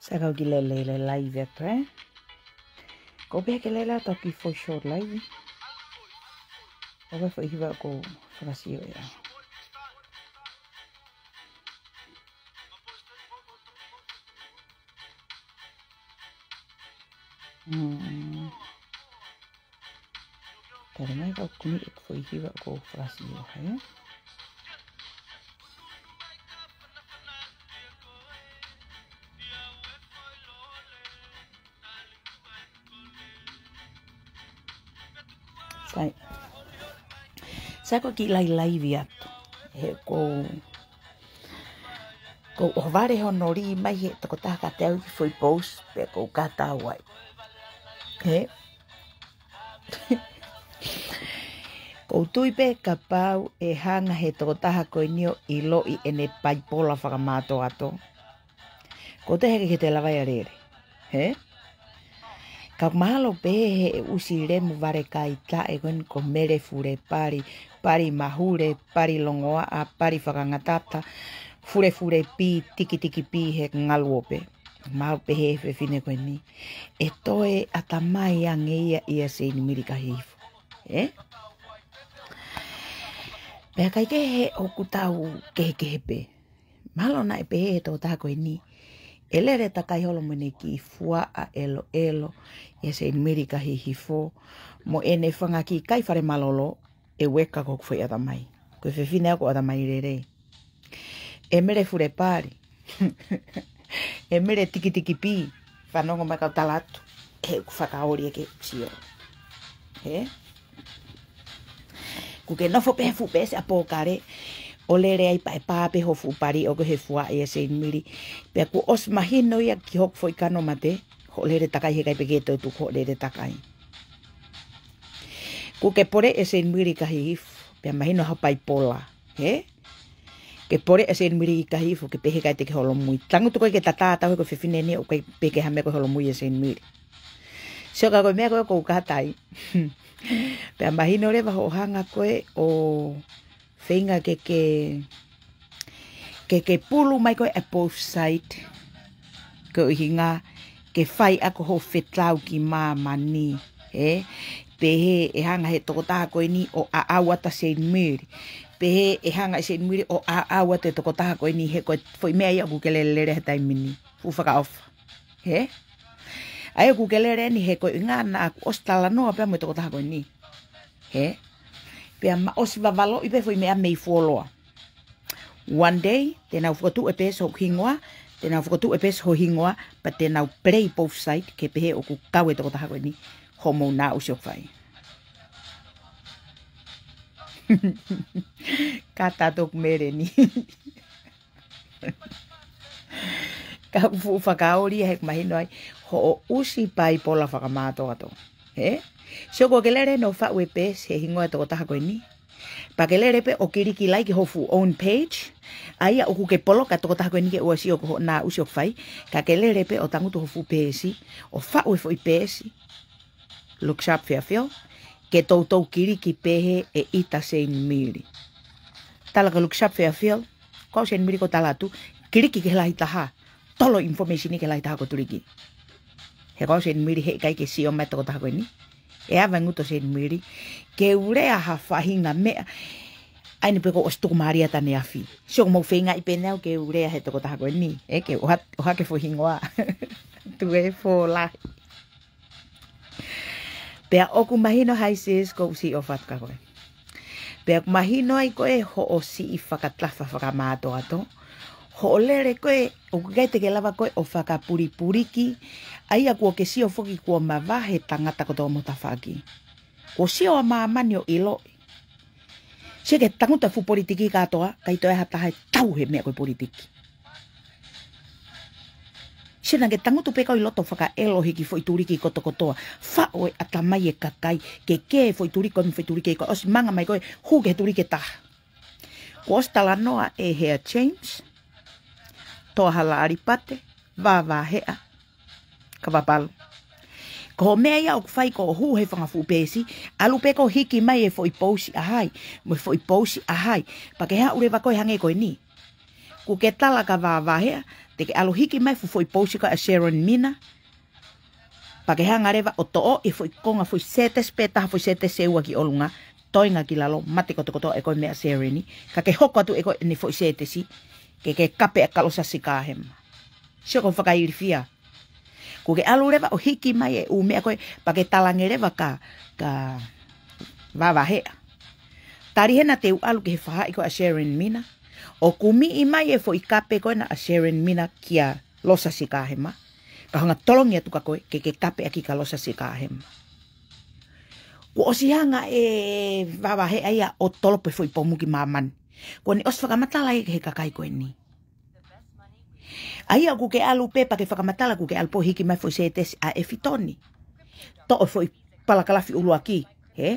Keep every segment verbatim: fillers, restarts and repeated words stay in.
Sai, kau kiʻi lele, lele laivi atu, ē? Ko e pehē ke lele atu ki he foʻi short laivi. ʻOku ʻi ai e foʻi hiva ʻoku ou fakasio ai. Mm. Tala mai ka ʻoku ʻi ai e foʻi hiva ʻoku ou fakasio ai, ē? Sai. Sai, ko e kiʻi lele laivi atu. He ko, ko e ʻohovale hono lī mai he tokotaha ka te au ki he foʻi post, pea ko e kātaki ai. He? ʻOku ou tui pē kapau ʻe hanga he tokotaha ko eni ʻo ʻiloʻi ʻene paipola fakamātoato, ko e tehe ke te lava ia ʻo lele. He? Ka ʻoku mahalo pē he ʻusi lemu vale kai taʻe ko eni ko Mele Fule Pali, Pali Mahule, Pali Longoaʻa, Pali Fakangatata, Fule Fule Pī, Tiki Tiki Pī, he ngalu ope. Mahalo pē he fefine ko eni ʻe toe ʻatamai ange ia ʻia Seinimili Kahihifo. Ē? Pea ʻikai ke he ʻoku tau kehekehe pē. Mahalo naʻe pehē he tokotaha ko eni, ʻe lele takai holo mo ʻene kiʻi fuaʻa ʻeloʻelo ʻia Seinimili Kahihifo, mo ʻene fanga kiʻi kai fale mālōlō, ʻe ueka ko hoku foʻi ʻatamai. Ko e fefine au ko e ʻatamai lelei. ʻE Mele Fule Pali. ʻE Mele Tiki Tiki Pī. Fanongo mai kau tala atu. He ʻoku fakaoli ʻeku sio. He? Kuo ke nofo pē he fuʻu peesi ʻa Pōkale, ʻo lele ai pea ʻe pā pē hoʻo fuʻu pali ʻoku he fuaʻa ʻia Seinimili. Pea kuo ʻosi mahino ia ki hoku foʻi kano mate, hoʻo lele takai he ʻikai pē ke toe tuku hoʻo lele takai. Kuo ke pole ʻe Seinimili Kahihifo, pea mahino hoʻo paipola. He? Ke pole ʻe Seinimili Kahihifo, ke pehē ʻikai te ke holomui. Tangutu koe ke tatā tau he ko e fefine ni ʻoku ʻikai pē ke ha meʻa ko e holomui ʻe Seinimili. Sio ka ko e meʻa ko ē ʻoku ou kātaki. Pea mahino leva hoʻo hanga ko ē ʻo feinga ke ke, ke ke pulu mai ko ē ʻa both side. Ko e ʻuhinga ke fai ʻaki hoʻo fetau ki māmani. He? Pehē ʻe hanga he tokotaha ko eni ʻo ʻaʻau atu ʻa Seinimili. Pehē ʻe hanga ʻe Seinimili ʻo ʻaʻau atu e tokotaha ko eni he ko e foʻi meʻa ia ʻoku ke lele he taimi ni. Fuʻu fakaʻofa. He? ʻA ia ʻoku ke lele ni he ko e ʻuhinga naʻa ku ʻosi talanoa pea mo e tokotaha ko eni. He? Pea ma ʻosi vavaloʻi pē foʻi meʻa mei fuoloa. One day, te nau fokotuʻu e peesi hoku hingoa, te nau fokotuʻu e peesi ho hingoa, pea te nau play both side, ke pehē ʻoku kau e tokotaha ko eni, hoʻomou naʻusi ʻoku fai. Ka tātou ʻoku mele ni. Ka ʻoku fuʻu fakaoli ia he ʻoku mahino ai hoʻo ʻusi paipola fakamātoato. He? Sio kuo ke lele ʻo faʻu e peesi he hingoa e tokotaha ko eni. Pea ke lele pē ʻo kiliki like hoʻo fuʻu own page. ʻA ia ʻoku ke poloka e tokotaha ko eni ke ʻoua ʻe sio ko hoʻo naʻusi ʻoku fai. Ka ke lele pē ʻo tangutu hoʻo fuʻu peesi. ʻO faʻu e foʻi peesi. Look Sharp Fairfield, ke toutou kiliki pehē ʻe ʻita Seinimili. Tala ka Look Sharp Fairfield, ko au Seinimili ko e tala atu, kiliki ki he lahi taha, tolo information ki he lahi taha ko e tuliki. He ko au Seinimili he ʻikai ke sio mai e tokotaha ko eni. ʻE ava e ngutu ʻo Seinimili, ke u lea ha faʻahinga meʻa, ʻa eni pē kuo ʻosi tuku mālie atu ʻaneafi. Sio ʻoku mou feingaʻi pē ʻe au ke u lea he tokotaha ko eni, ē ke ʻoha-, ʻohake foʻi hingoa. Tuʻu e fō lahi. Pea ʻoku mahino hai sis ko u siʻi ʻofa atu kia koe. Pea ʻoku mahino ai ko e hoʻo siʻi fakatafa fakamātoato. Hoʻo lele ko e ʻoku ʻikai te ke lava ko e ʻo fakapulipuliki. ʻA ia kuo ke sio foki kuo mavahe tangata kotoa mo e tafaʻaki. Kuo sio ʻa māmani ʻo ʻiloʻi. Sio ki he tangutu e fuʻu politiki kātoa, ʻikai toe ha taha ʻe tau he meʻa ko e politiki. Sio naʻa ke tangutu pē koe ʻi loto fakaʻelo he kiʻi foʻi tuliki kotokotoa. Faʻo e ʻatamai e kakai, ke kē foʻi tuliki ko e foʻi tuliki ko e ʻosi manga mai ko e hū ki he tuliki ʻe taha. Kuo ʻosi talanoa ʻe Hea James, Toahala ʻAlipate, Vāvāheʻa, Kavapalu. Ko hoʻo meʻa ia ʻoku fai ko hoʻo hū he fanga fuʻu peesi, ʻalu pē ko e hiki mai e foʻi pousi ʻa hai, mo e foʻi pousi ʻa hai. Pea ke haʻu leva ko e hangē ko eni. Kuo ke tala kia Vavaheʻa, te ke ʻalu hiki mai e fuʻu foʻi pousi ko ē ʻa Sharon Mina. Pea ke hanga leva ʻo toʻo e foʻi konga foʻi sētesi pē taha, foʻi sētesi ʻe ua ki ʻolunga, toenga ki lalo, mate kotokotoa ʻe koe meia Sharon, ka ke hoko atu ʻe koe ʻene foʻi sētesi, ke ke kape ʻa Kalosa Sikahema. Sio ko e fakailifia. Kuo ke ʻalu leva ʻo hiki mai e ʻū meʻa ko ē, pea ke talaange leva kia, kia Vavaheʻa. Tali hena te u ʻalu ki he faʻahi ko ē ʻa Sharon Mina, ʻo kumiʻi mai e foʻi kape ko ena ʻa Sharon Mina kia Losa Sikahema, ka u hanga ʻo tolongi atu kia koe, ke ke kape ʻaki Kalosa Sikahema. Kuo ʻosi hanga ʻe Vavaheʻa ia ʻo tolopo e foʻi pomu ki māmani. Kuo ne ʻosi fakamatala ia ki he kakai ko eni. ʻA ia ʻoku ke ʻalu pē pea ke fakamatala, kuo ke ʻalu pē ʻo hiki mai e foʻi sētesi ʻa ʻEfitoni. Toʻo e foʻi palakalafi ʻuluaki, hē?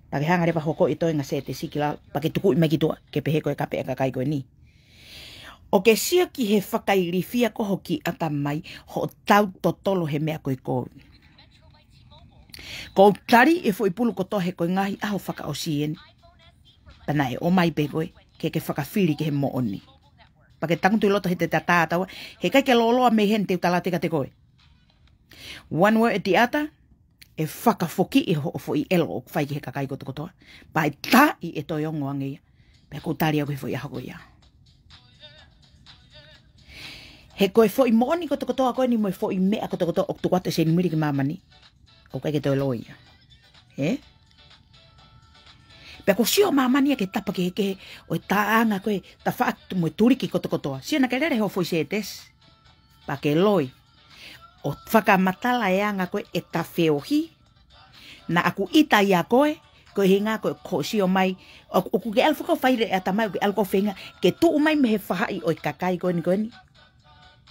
Pea ke hanga leva ʻo hoko e toenga sētesi ki lalo, pea ke tukuʻi mai ki tuʻa, ke pehē ko e kape ʻa e kakai ko eni. ʻOku ke sio ki he fakailifia ko hoʻo kiʻi ʻatamai, hoʻo tau totolo he meʻa ko ē ko ē. Kuo u tali e foʻi pulu kotoa he ko e ngaahi ʻaho fakaʻosi eni. Pea naʻe ʻomai pē koe, ke ke fakafili ki he moʻoni. Pea ke tangutu ʻi loto he te tata taua, he ʻikai ke lōloa mei heni te u tala atu kiate koe. One way or the other, ʻe fakafoki ʻe hoʻo foʻi ʻelo ʻoku fai ki he kakai kotokotoa. Pea ʻe taʻi e toe ongo ange ia. Pea ʻoku ou tali au ki he foʻi ʻaho ko ia. He ko e foʻi moʻoni kotokotoa ko eni mo e foʻi meʻa kotokotoa ʻoku tuku atu ʻe Seinimili ki māmani, ʻoku ʻikai ke toe loi ia. Hē? Pea ʻoku sio māmani ia ki he tapa kehekehe ʻo e taʻanga ko ē, tafaʻaki mo e tuliki kotokotoa. Sio naʻa ke lele hoʻo foʻi sētesi. Pea ke loi. ʻO fakamatala e anga ko ē ʻeta feohi. Naʻa ku ʻita ia koe, ko e hinga ko ē ʻoku ke sio mai, ʻoku, ʻoku ke ʻalu fakafai le ʻatamai, ʻoku ke ʻalu ko e feinga ke tuʻu mai mei he faʻahi ʻo e kakai ko eni ko eni.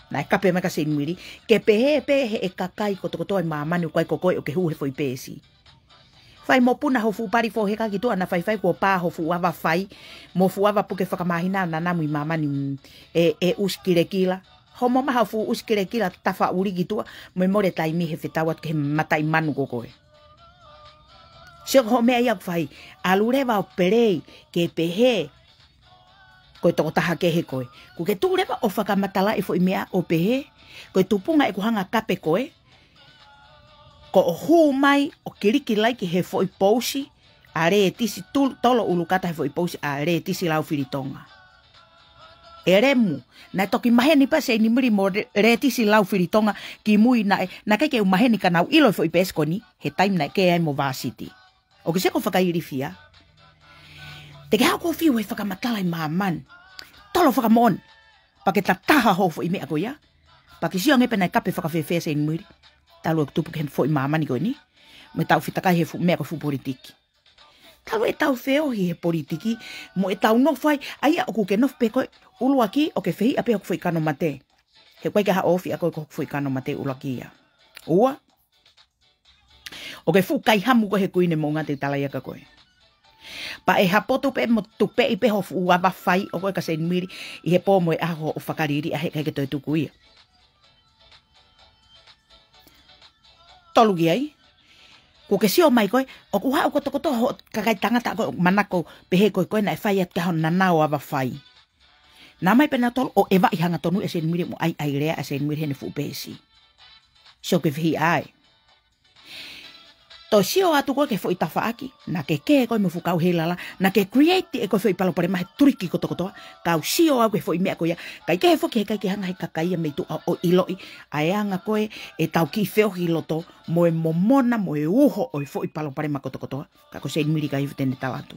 Naʻe kape mai kia Seinimili, ke pehē pē ʻe he kakai kotokotoa ʻi māmani ʻoku ʻikai ko koe ʻoku ke hū he foʻi peesi. Fai mo puna ho fuʻu pali foheka ki tuʻa naʻa faifai kuo pā ho fuʻu ava fai, mo fuʻu ava puke fakamāhina naʻa namu ʻi māmani, mm, ʻe, ʻe ʻusi kilekila. Homo maha ho fuʻu ʻusi kilekila tafa ʻuli ki tuʻa, mo e mole taimi he fetau atu ki he mataʻi manu ko koe. Sio ko e meʻa ia ʻoku fai, ʻalu leva ʻo pelei, ke pehē, ko e tokotaha kehe koe. Kuo ke tuʻu leva ʻo fakamatala e foʻi meʻa ʻo pehē, ko e tupunga ʻeku hanga kape koe, ko hoʻo hū mai ʻo kiliki laiki he foʻi pousi ʻa Lētisi Tul-, Tolo ʻUlukata he foʻi pousi ʻa Lētisi Laufilitonga. ʻElemu, naʻe toki maheni pē Seinimili mo Lē-, Lētisi Laufilitonga kimui naʻe, naʻe ʻikai ke u maheni ka naʻa ku ʻilo e foʻi peesi ko eni, he taimi naʻe kē ai mo Vāsiti. ʻOku ke sio ko e fakailifia. Te ke haʻu ʻo fiu he fakamatala ʻi māmani. Tolo fakamoʻoni. Pea ke tataha hoʻo foʻi meʻa ko ia. Pea ke sio ange pē naʻe kape fakafēfē Seinimili. Talu ʻeku tupu ki he foʻi māmani ko eni. Mo ʻetau fetakai he fuʻu meʻa ko e fuʻu politiki. Talu ʻetau feohi he politiki. Mo ʻetau nofo ai. ʻA ia ʻoku ke nofo pē koe ʻuluaki ʻoku ke fehiʻa pē hoku foʻi kano mate. He ʻoku ʻikai ke haʻo ofi ʻa koe ko hoku foʻi kano mate ʻuluaki ia. Ua. ʻOku ke fuʻu kaihamu koe he kuini moʻunga te u tala ia kia koe. Pea ʻe hapotu pē mo tupeʻi pē ho fuʻu ava fai ʻo koe kia Seinimili ʻi he pō mo e ʻaho ʻo fakaliliʻa he ʻikai ke toe tuku ia. Tolu ki ai. Kuo ke sio mai koe, ʻoku haʻu kotokotoa hoʻo kakai tangata ko ē manako pehē ko ē ko ē naʻe fai atu ki ai hono nanao ava fai. Naʻa mai pē nautolu ʻo ʻevaʻi hangatonu ʻe Seinimili mo ʻaiʻai lea ʻa Seinimili heʻene fuʻu peesi. Sio ki he fehiʻa ai. Toe sio atu koe ki he foʻi tafaʻaki, naʻa ke kē koe mo e fuʻu kau heilala, naʻa ke create ʻe koe foʻi palopalema he tuliki kotokotoa, kau sio au ki he foʻi meʻa ko ia, kae kehe foki he ʻikai ke hanga he kakai ia mei tuʻa ʻo ʻiloʻi, ʻa e anga ko ē ʻetau kiʻi feohi ʻi loto, mo e momona, mo e uho ʻo e foʻi palopalema kotokotoa, ka ko Seinimili ʻikai hifo te ne tala atu.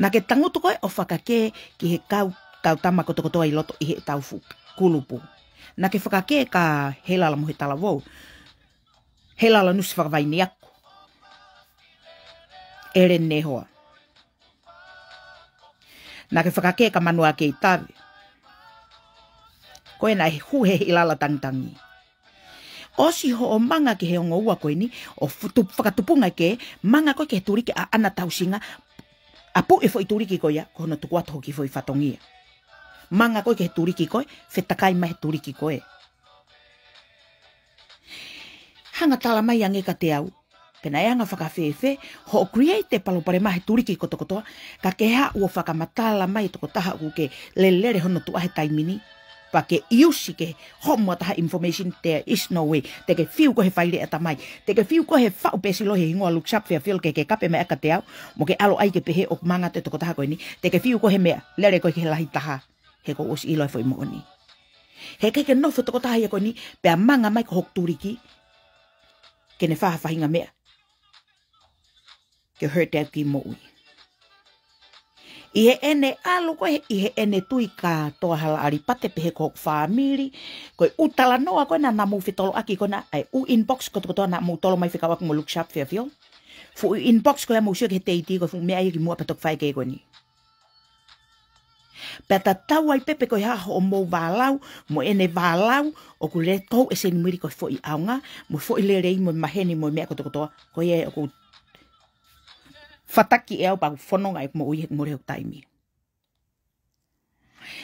Naʻa ke tangutu koe ʻo fakakē ki he kau, kau tama kotokotoa ʻi loto ʻi heʻetau fuʻu kulupu. Naʻa ke fakakē kia Helala mo e talavou. Helala Nusi Fakavainiaku. ʻEleni Nehoa. Naʻa ke fakakē kia Manuakeitave. Ko ena ʻe hū he hilala tangitangi. ʻOsi hoʻo manga ki he ongo ua ko eni, ʻo futu-, fakatupunga ke, manga koe ki he tuliki ʻaʻana tausinga, ʻapuʻi e foʻi tuliki ko ia, ko hono tuku atu hoʻo kiʻi foʻi fatongia. Manga koe ki he tuliki ko ē, fetakai mai he tuliki ko ē. Hanga tala mai ange kiate au, Pe naʻe anga fakafēfē hoʻo create e palopalema he tuliki kotokotoa, ka ke haʻu ʻo fakamatala mai e tokotaha ʻoku ke lelele hono tuʻa he taimi ni, pea ke ʻiusi ke homo ʻa taha information, there is no way. Te ke fiu koe he faileʻi ʻatamai. Te ke fiu koe he faʻu peesi loi he hingoa Luksap Fairfield ke ke kape mai ʻa kiate au, mo ke ʻalu ai ke pehē ʻoku manga e tokotaha ko eni. Te ke fiu koe he meʻa, lele koe ki he lahi taha. He kuo u ʻosi ʻilo e foʻi moʻoni. He ʻikai ke nofo e tokotaha ia ko eni, pea manga mai ko hoku tuliki, ke ne fai ha faʻahinga meʻa ke hurt e kiʻi moʻui. ʻI heʻene ʻalu ko ē, ʻi heʻene tui kātoa hala ʻalipate pehē ko hoku fāmili, ko e ʻū talanoa ko ē naʻa mou fetoloʻaki ko ena, ʻa e ʻū inbox kotokotoa naʻa mou tolo mai fekauʻaki mo Luksap Fairfield. Fuʻu inbox ko ia mou sio ki he teiti, ko e fuʻu meʻa ia kimuʻa pea toki fai e kē ko eni. Pea tatau ai pē pe ko e hā hoʻomou vālau, mo ʻene vālau, ʻoku let go ʻe Seinimili ko e foʻi ʻaonga, mo e foʻi lelei, mo e maheni, mo e meʻa kotokotoa, ko ia ʻoku fataki ʻe au pea ʻoku fononga ʻeku moʻui he mole hoku taimi.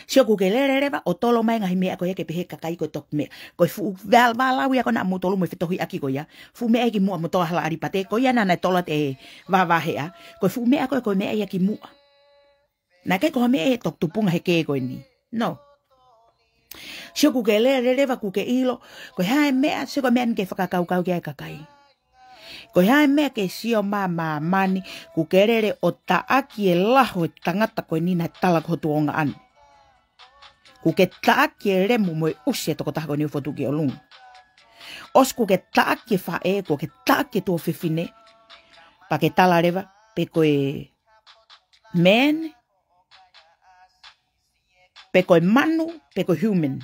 Sio, ʻoku ke lele leva ʻo tolo mai e ngaahi meʻa ko ia ke pehē kakai ko e toki meʻa. Ko e fuʻu vālau ia ko ē naʻa mou tolo mo e fetohiʻaki ko ia. Fuʻu meʻa ia kimuʻa mo toa hala ʻalipate, ko ia naʻa ne tolo atu e vāvāheʻa. Ko e fuʻu meʻa ko ē, ko e meʻa ia kimuʻa. Naʻe ʻikai ko ha meʻa ia ʻe toki tupunga he kē ko eni. No. Sio, ʻoku ke lele leva ʻoku ke ʻilo, ko e hā e meʻa, sio ko e meʻa eni ke fakakaukau ki ai e kakai. Ko e hā e meʻa ke sio mai ʻa māmani, ʻoku ke lele ʻo taʻaki e laho e tangata ko eni naʻe tala ko ho tuongaʻane. ʻOku ke taʻaki e lemu mo e ʻusi e tokotaha ko eni ʻo fotu ki ʻolunga. ʻOsi ʻoku ke taʻaki e faʻē, ʻoku ke taʻaki e tuofefine, pea ke tala leva pe ko e man, pe ko e manu, pe ko e human.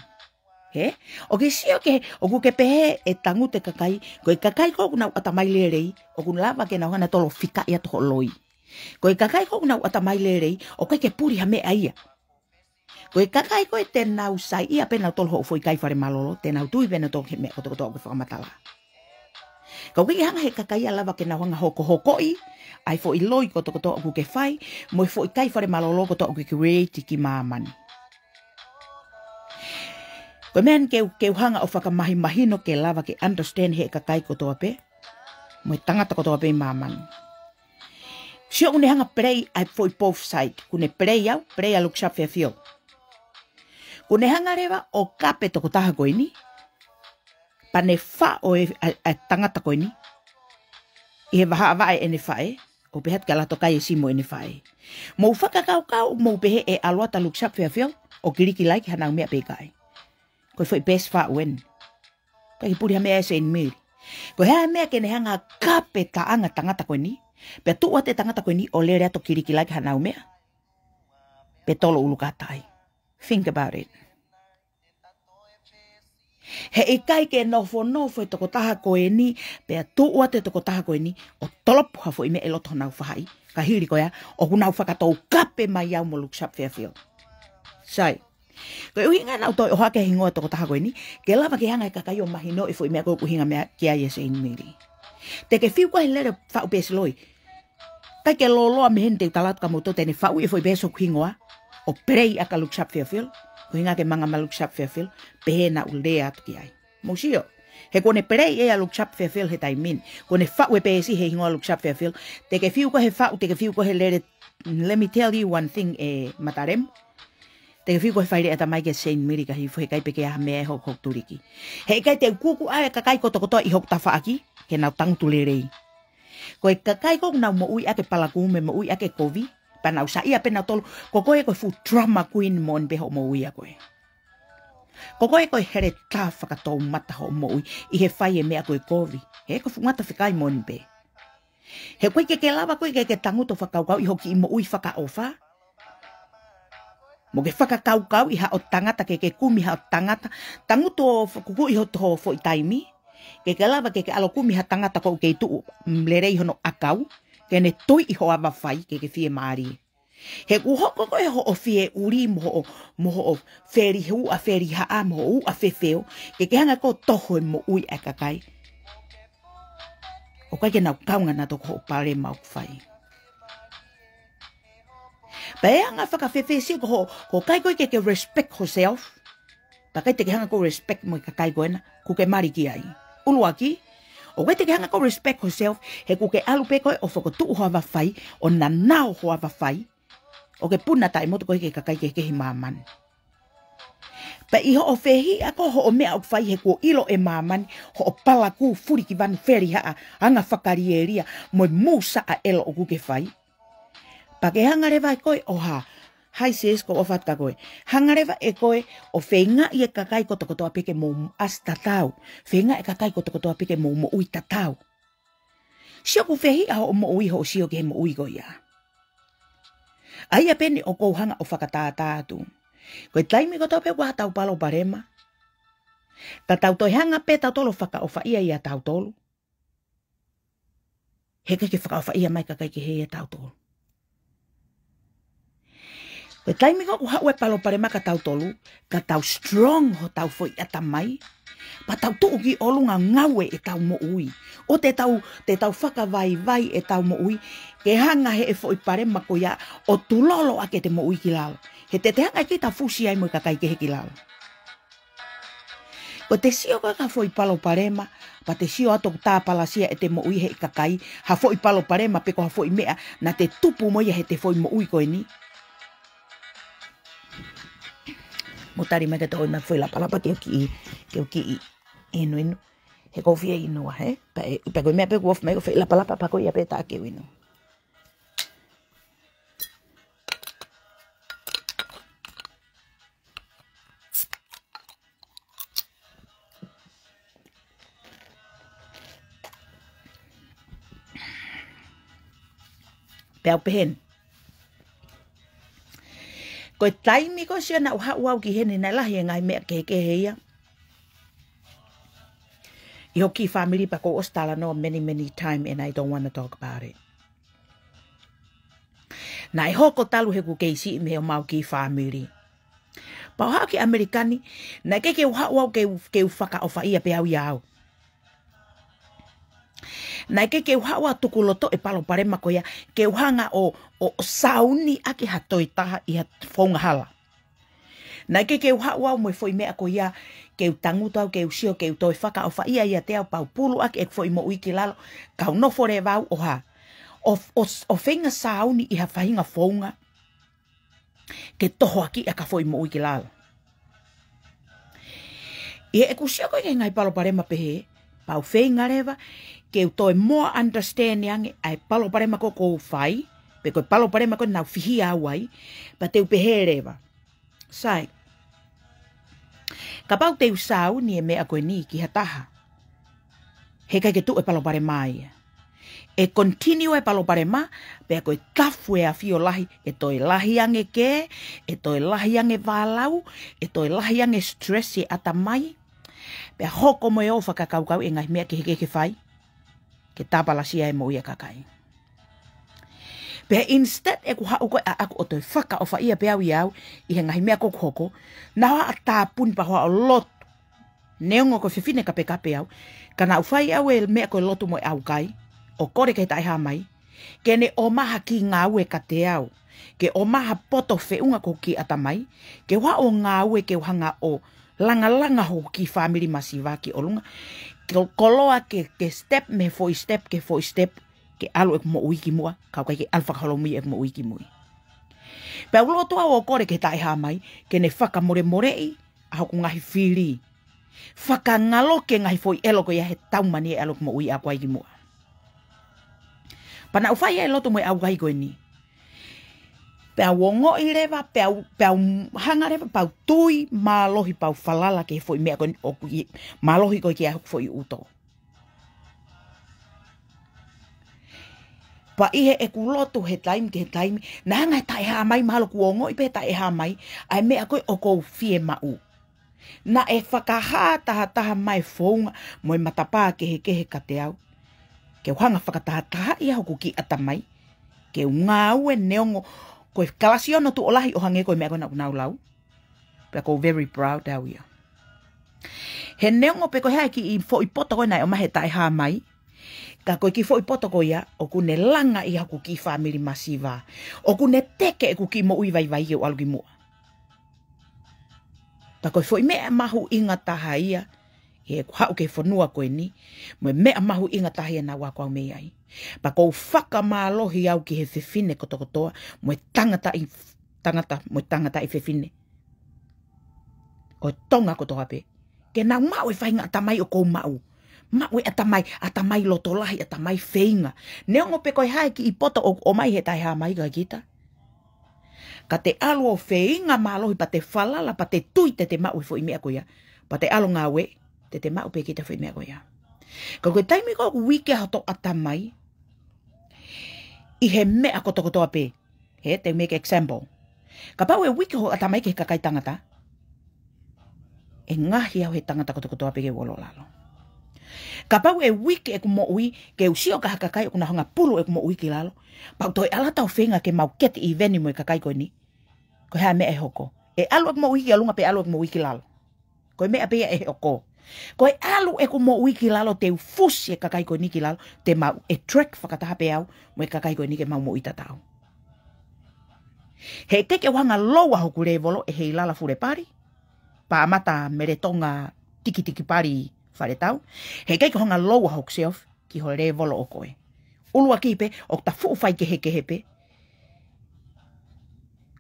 Hē? ʻOku ke sio ki he, ʻoku ke pehē ʻe tangutu e kakai, ko e kakai ko ē ʻoku nau ʻatamai lelei, ʻoku lava ke nau hanga ʻo tolo fikaʻi atu hoʻo loi. Ko e kakai ko ē ʻoku nau ʻatamai lelei, ʻoku ʻikai ke puli ha meʻa ia. Ko e kakai ko ē te nau saiʻia pē ʻo nau tolo hoʻo foʻi kai fale mālōlō, te nau tui pē ʻo nau tolo he meʻa kotokotoa ʻoku ke fakamatala. Ka ʻoku ʻikai ke hanga he kakai ia ʻo lava ke nau hanga ʻo hokohokoʻi ʻa e foʻi loi kotokotoa ʻoku ke fai, mo e foʻi kai fale mālōlō kotoa ʻoku ke create ki māmani. Ko e meʻa eni ke u, ke u hanga ʻo fakamahimahino ke lava ke understand he kakai kotoa pē, mo e tangata kotoa pē ʻi māmani. Sio, ʻoku ne hanga ʻo play ʻa e foʻi both side. ʻOku ne play au, play ʻa Luksap Fairfield. ʻOku ne hanga leva ʻo kape e tokotaha ko eni, pea ne faʻo e, ʻa, ʻa e tangata ko eni ʻi he vahaʻa vaʻe ʻene faʻē, ʻo pehē atu kia Latokai ʻe Simo ʻene faʻē. Mou fakakaukau, mou pehē ʻe ʻalu atu ʻa Luksap Fairfield ʻo kilikilai ki hanau meʻa pe ʻikai. Ko e foʻi peesi faʻu eni. ʻIkai ke puli ha meʻa ʻe Seinimili. Ko e hā e meʻa ke ne hanga ʻo kape e taʻanga e tangata ko eni, pea tuʻu atu e tangata ko eni ʻo lele atu ʻo kilikilai ki hanau meʻa, pea tolo ʻulu kātai. Think about it. He ʻikai ke nofonofo e tokotaha ko eni, pea tuʻu atu e tokotaha ko eni ʻo tolopu ha foʻi meʻa ʻi loto honau faʻahi. Ka hili ko ia, ʻoku nau fakatou kape mai au mo Luksap Fairfield. Sai. Ko e ʻuhinga naʻa ku toe ʻohake e hingoa e tokotaha ko eni, ke lava ke hanga he kakai ʻo mahinoʻi e foʻi meʻa ko ē ʻoku ʻuhinga mai ki ai ʻa Seinimili. Te ke fiu koe he lele faʻu peesi loi. ʻIkai ke lōloa mei heni, te u tala atu kia moutolu te ne faʻu e foʻi peesi hoku hingoa, ʻo play ʻaki ʻa Luksap Fairfield, ko e ʻuhinga ke manga mai Luksap Fairfield, pehē naʻa ku lea atu ki ai. Mou sio. He ʻoku ne play ʻe ia ʻa Luksap Fairfield he taimi ni. ʻOku ne faʻu e peesi he hingoa Luksap Fairfield. Te ke fiu koe he faʻu, te ke fiu koe he lele. Let me tell you one thing, ʻe Matalemu. Te ke fiu koe he faileʻi ʻatamai kia Seinimili ka hifo, he ʻikai pē ke ʻi ai ha meʻa ʻe hokohoko tuliki. He ʻikai te u kuku ʻa e kakai kotokotoa ʻi hoku tafaʻaki, ke nau tangutu lelei. Ko e kakai ko ē ʻoku nau moʻui ʻaki e palakumu, moʻui ʻaki e kovi, pea nau saiʻia pē ʻo nau tolo, ko koe ko e fuʻu drama queen moʻoni pē hoʻo moʻui ʻa koe. Ko koe ko e heletā fakatoumata hoʻo moʻui, ʻi he fai e meʻa ko e kovi. He ko e fuʻu ngata fekai moʻoni pē. He ʻoku ʻikai ke ke lava koe ke ke tangutu ʻo fakakaukauʻi hoʻo kiʻi moʻui fakaʻofa. Mo ke fakakaukauʻi haʻo tangata, ke ke kumi haʻo tangata. Tangutu ʻo f-, kukuʻi ho, ho foʻi taimi. Ke ke lava ke ke ʻalu ʻo kumi ha tangata ʻoku kei tuʻu, mm, lelei hono ʻakau. Ke ne tuiʻi ho ava fai, ke ke fiemālie. He ʻoku hoko ko ē hoʻo fie ʻuli mo hoʻo, mo hoʻo feli, uʻa feli haʻa, mo hoʻo uʻa fefeo, ke ke hanga ʻo toho e moʻui ʻa e kakai. ʻOku ʻikai ke nau kaunga nautolu ki hoʻo palopalema ʻoku fai. Pea ʻe anga fakafefesi ko hoʻo, ko e ʻikai ko ē ke ke respect hoʻo self. Pea ʻikai te ke hanga ʻo respect mo e kakai ko ena ʻoku ke mali ki ai. ʻUluaki, ʻOku ʻikai te ke hanga ʻo respect yourself, he ʻoku ke ʻalu pē koe ʻo fokotuʻu ho ava fai, ʻo nanao ho ava fai, ʻo ke puna taʻemotu koe ki he kakai kehekehe ʻi māmani. Pea ʻi hoʻo fehiʻa ko hoʻo meʻa ʻoku fai he kuo ʻilo ʻe māmani hoʻo palakū, fulikivanu, felihaʻa, anga fakalielia, mo e mūsaʻa ʻelo ʻoku ke fai. Pea ke hanga leva ʻe koe ʻo hā, hai sis, ʻoku ou ʻofa atu kia koe. Hanga leva ʻe koe ʻo feingaʻi e kakai kotokotoa pē ke mou ʻasi tatau. Feingaʻi e kakai kotokotoa pē ke mou moʻui tatau. Sio ʻoku fehiʻa hoʻo moʻui, hoʻo sio ki he moʻui ko ia. ʻA ia pē eni ʻoku ou hanga ʻo fakatātā atu. Ko e taimi kotoa pē ʻoku ʻi ai haʻatau palopalema, ka tau toe hanga pē tautolu ʻo fakaʻofaʻia ʻiate kitautolu, he ʻikai ke fakaʻofaʻia mai e kakai kehe ʻiate kitautolu. Ko e taimi ko ē ʻoku haʻu e palopalema kia tautolu, ka tau strong hotau foʻi ʻatamai, pea tau tuʻu ki ʻolunga ʻo ngāue ʻetau moʻui. ʻO te tau, te tau fakavaivai ʻetau moʻui, ke hanga ʻe he foʻi palopalema ko ia ʻo tulolo ʻaki ʻete moʻui ki lalo. He te te hanga ʻe kita ʻo fusi ai mo e kakai kehe ki lalo. Ko ʻete sio ko ē ki ha foʻi palopalema, pea te sio atu ʻoku tāpalasia ʻete moʻui ʻe he kakai, ha foʻi palopalema pe ko ha foʻi meʻa naʻa te tupu mo ia heʻete foʻi moʻui ko eni. Mou tali mai ke toe ʻomai e foʻi lapalapa ke u kiʻi, ke u kiʻi inu inu. He ʻoku ou fie inu ā, hē? Pea, pea ko e meʻa pē ʻoku ou ʻofa mai ko e foʻi lapalapa, pea ko ia pē ʻe taʻaki ʻeku inu. Pea u pehē ni. Ko e taimi ko ē ʻosi naʻa ku haʻu au ki heni naʻe lahi e ngaahi meʻa kehekehe ia ʻi hoku kiʻi fāmili, pea kuo u ʻosi talanoa many, many time and I don't wanna talk about it. Naʻe hoko talu heʻeku kei siʻi mei homau kiʻi fāmili. Pea u haʻu ki ʻAmelika ni, naʻe ʻikai ke u haʻu au ke u, ke u fakaʻofaʻia pē au ia au. Naʻe ʻikai ke u haʻu au ʻo tukulotoʻi e palopalema ko ia, ke u hanga ʻo, ʻo, ʻo sāuni ʻaki ha toe taha ʻi ha founga hala. Naʻe ʻikai ke u haʻu au mo e foʻi meʻa ko ia, ke u tangutu au, ke u sio, ke u toe fakaʻofaʻia ʻiate au, pea u pulu ʻaki ʻeku foʻi moʻui ki lalo, kau nofo leva au ʻo hā, ʻo, ʻo, ʻo feinga sāuni ʻi ha faʻahinga founga ke tohoakiʻi ʻaki ha foʻi moʻui ki lalo. ʻI heʻeku sio ko ē ki he ngaahi palopalema pehē, pea u feinga leva ke u toe more understand ange ʻa e palopalema ko ē ʻoku ou fai, pe ko e palopalema ko ē naʻa ku fihia au ai, pea te u pehē leva, sai, kapau te u sāuni e meʻa ko eni ki ha taha, he ʻikai ke tuʻu e palopalema ia. ʻE continue e palopalema, pea ko e tafu e ʻafio lahi, ʻe toe lahi ange kē, ʻe toe lahi ange vālau, ʻe toe lahi ange stress e ʻatamai, pea hoko mo e ō ʻo fakakaukauʻi e ngaahi meʻa kehekehe ke fai ke tāpalasia e moʻui ʻa e kakai. Pea instead ʻeku haʻu ko ē ʻaʻaku ʻo toe fakaʻofaʻia pē au ia au ʻi he ngaahi meʻa ko ē ʻoku hoko, naʻa ku ʻalu ʻo tāpuni pea u ʻalu ʻo lotu. Neongo ko e fefine kapekape au, ka naʻa ku fai au e meʻa ko e lotu mo e ʻaukai, ʻo kole ki he Taʻehāmai ke ne ʻomai ha kiʻi ngāue kiate au, ke ʻomai ha poto feʻunga ki hoku kiʻi ʻatamai, ke u ō ʻo ngāue, ke u hanga ʻo langalanga hoku kiʻi fāmili masiva ki ʻolunga, ke koloa ke, ke step mei he foʻi step ki he foʻi step, ke ʻalu ʻeku moʻui ki muʻa, kae ʻikai ke ʻalu fakaholomui ʻeku moʻui ki mui. Pea u lotu au ʻo kole ki he Taʻehāmai ke ne fakamolemoleʻi ʻa hoku ngaahi fili. Fakangaloki e ngaahi foʻi ʻelo ko ia he tau mani e ʻalu ʻeku moʻui ʻaʻaku ai ki muʻa. Pea naʻa ku fai e lotu mo e ʻaukai ko eni. Pea u ongoʻi leva, pea u, pea u hanga leva, pea u tui mālohi, pea u falala ki he foʻi meʻa ko eni ʻoku ʻi, mālohi ko ē ki ai hoku foʻi ʻuto. Pea ʻi heʻeku lotu he taimi ki he taimi, naʻe hanga ʻe he Taʻehāmai, mahalo kuo ongoʻi pē ʻe he Taʻehāmai ʻa e meʻa ko ē ʻoku ou fiemaʻu. Naʻe fakahā tahataha mai e founga mo e matapā kehekehe kiate au, ke u hanga ʻo fakatahatahaʻi ʻa hoku kiʻi ʻatamai, ke u ngāue neongo ko e kalasi ono tuʻo lahi ʻo hangē ko e meʻa ko ē naʻa ku nau lau. Pea ʻoku ou very proud au ia. He neongo pe ko e hā e kiʻi foʻi poto ko ē naʻe ʻomai ʻe he Taʻehāmai, ka ko e kiʻi foʻi poto ko ia ʻoku ne langaʻi ʻa hoku kiʻi fāmili masiva. ʻOku ne teke ʻeku kiʻi moʻui vaivai ke u ʻalu ki muʻa. Pea ko e foʻi meʻa mahuʻinga taha ia he ʻeku haʻu ki he fonua ko eni, mo e meʻa mahuʻinga taha ia naʻa ku ako au mei ai. Pea ʻoku ou fakamālohi au ki he fefine kotokotoa, mo e tangata ʻi, tangata, mo e tangataʻi fefine ʻo Tonga kotoa pē, ke nau maʻu e faʻahinga ʻatamai ʻoku ou maʻu. Maʻu e ʻatamai, ʻatamai loto lahi, ʻatamai feinga. Neongo pe ko e hā e kiʻi poto ʻoku ʻomai he Taʻehāmai kia kita, ka te ʻalu ʻo feinga mālohi, pea te falala, pea te tui te te maʻu e foʻi meʻa ko ia. Pea te ʻalu ʻo ngāueʻi, te te maʻu pē kita e foʻi meʻa ko ia. Ka ko e taimi ko ē ʻoku uike ai hoto ʻatamai ʻi he meʻa kotokotoa pē, he, te u make example. Kapau ʻe uike hoʻo ʻatamai ki he kakai tangata, ʻe ngaohi au he tangata kotokotoa pē ke u ʻalu ʻo lalo. Kapau ʻe uike ʻeku moʻui ke u sio ki ha kakai ʻoku nau hanga ʻo pulu ʻeku moʻui ki lalo, pea u toe ʻalu atu ʻo feinga ke mau keti ʻi veni mo e kakai ko eni, ko e hā e meʻa ʻe hoko? ʻE ʻalu ʻeku moʻui ki ʻolunga pe ʻalu ʻeku moʻui ki lalo? Ko e meʻa pē ia ʻe hoko. Ko e ʻalu ʻeku moʻui ki lalo, te u fusi e kakai ko eni ki lalo, te mau attract fakataha pē au mo e kakai ko eni ke mau moʻui tatau. He ʻikai ke u hanga ʻo loua hoku lēvolo ʻe Heilala Fulepali, Pāmata Meletonga Tikitikipali Faletau. He ʻikai ke u hanga ʻo loua hoku self ki ho lēvolo ʻo koe. ʻUluaki pē, ʻoku ta fuʻu faikehekehe pē.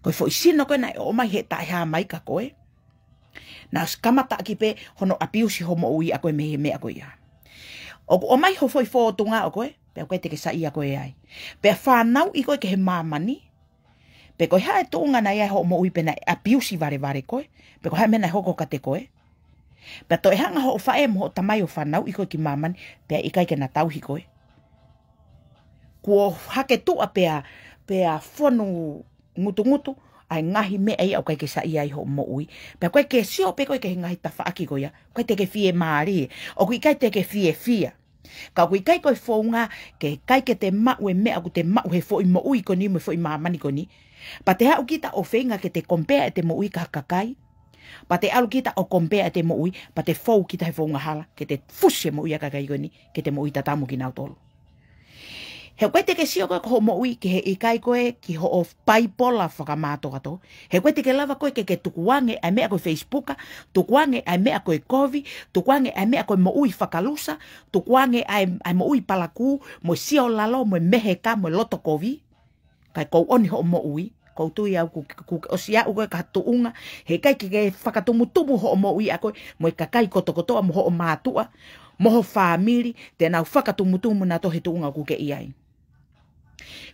Ko e foʻi sino ko ē naʻe ʻomai he Taʻehāmai kia koe, naʻe ʻosi kamataʻaki pē hono apiusi ho moʻui ʻa koe mei he meʻa ko ia. ʻOku ʻomai ho foʻi fōtunga ʻo koe, pea ʻoku ʻikai te ke saiʻia koe ai. Pea fānauʻi koe ki he māmani, pe ko e hā e tuʻunga naʻe ʻi ai hoʻo moʻui pe naʻe apiusi valevale koe, pe ko e hā e meʻa naʻe hoko kiate koe. Pea toe hanga hoʻo faʻē mo hoʻo tamai ʻo fānauʻi koe ki māmani, pea ʻikai ke na tauhi koe. Kuo hake tuʻa pea, pea fonu ngutungutu ʻa e ngaahi meʻa ia ʻoku ʻikai ke saiʻia ai hoʻo moʻui. Pea ʻoku ʻikai ke sio pē koe ki he ngaahi tafaʻaki ko ia, ʻoku ʻikai te ke fiemālie, ʻoku ʻikai te ke fiefia. Ka ʻoku ʻikai ko e founga ke ʻikai ke te maʻu e meʻa ʻoku te maʻu he foʻi moʻui ko eni mo e foʻi māmani ko eni, pea te haʻu kita ʻo feinga ke te compare ʻete moʻui ki ha kakai, pea te ʻalu kita ʻo compare ʻete moʻui, pea te fou kita he founga hala ke te fusi e moʻui ʻa e kakai ko eni ke te moʻui tatau mo kinautolu. He ʻoku ʻikai te ke sio koe ki hoʻo moʻui ki he ʻikai ko ē ki hoʻo paipola fakamātoato. He ʻoku ʻikai te ke lava koe ke ke tukuange ʻa e meʻa ko e Facebook, tukuange ʻa e meʻa ko e kovi, tukuange ʻa e meʻa ko e moʻui fakalusa, tukuange ʻa e, ʻa e moʻui palakū, mo e sio lalo, mo e meheka, mo e loto kovi. Kae ʻoku ou ʻoni hoʻo moʻui, ʻoku ou tui au ʻoku, ʻoku ke ʻosi aʻu koe ki ha tuʻunga he ʻikai ke ke fakatumutumu hoʻo moʻui ʻa koe mo e kakai kotokotoa mo hoʻo mātuʻa mo ho fāmili, te nau fakatumutumu nautolu he tuʻunga ʻoku ke ʻi ai.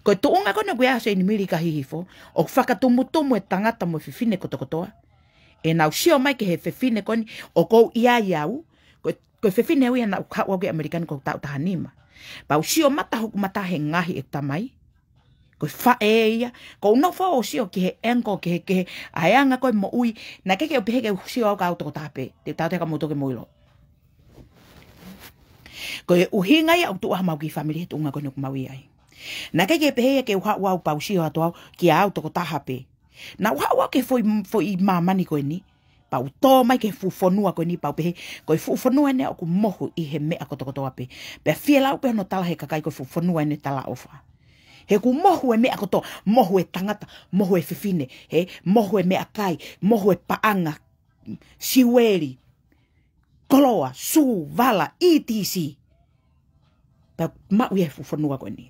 Ko e tuʻunga ko eni ʻoku ʻi ai ʻa Seinimili ʻi Kahihifo, ʻoku fakatumutumu e tangata mo e fefine kotokotoa. ʻE nau sio mai ki he fefine ko eni ʻoku ou ʻi ai au, ko e, ko e fefine au ia naʻa ku haʻu au ki ʻAmelika ni ʻoku ou taʻu taha nima. Pea u sio mata hoku mata he ngaohi ʻeku tamai. Ko e faʻē ia, ʻoku ou nofo ʻo sio ki he angle, ki he, ki he, ʻa e anga ko ē moʻui, naʻe ʻikai ke u pehē ke u sio au kia au toko taha pē, te u tautau kia moutolu ke mou ʻilo. Ko e ʻuhinga ia ʻoku tuʻu ai homau kiʻi fāmili he tuʻunga ko eni ʻoku mau ʻi ai. Naʻe ʻikai ke pehē ia ke u haʻu au pea u sio atu au kia au toko taha pē. Naʻa ku haʻu au ki he foʻi, foʻi māmani ko eni, pea u tō mai ki he fuʻu fonua ko eni pea u pehē, ko e fuʻu fonua eni ʻoku mohu ʻi he meʻa kotokotoa pē. Pea fielau pē hono tala he kakai ko e fuʻu fonua eni talaʻofa. He ʻoku mohu e meʻa kotoa, mohu e tangata, mohu e fefine, he mohu e meʻakai, mohu e paʻanga, siueli, koloa, sū, vala, E T C. Pea maʻu ia he fuʻu fonua ko eni.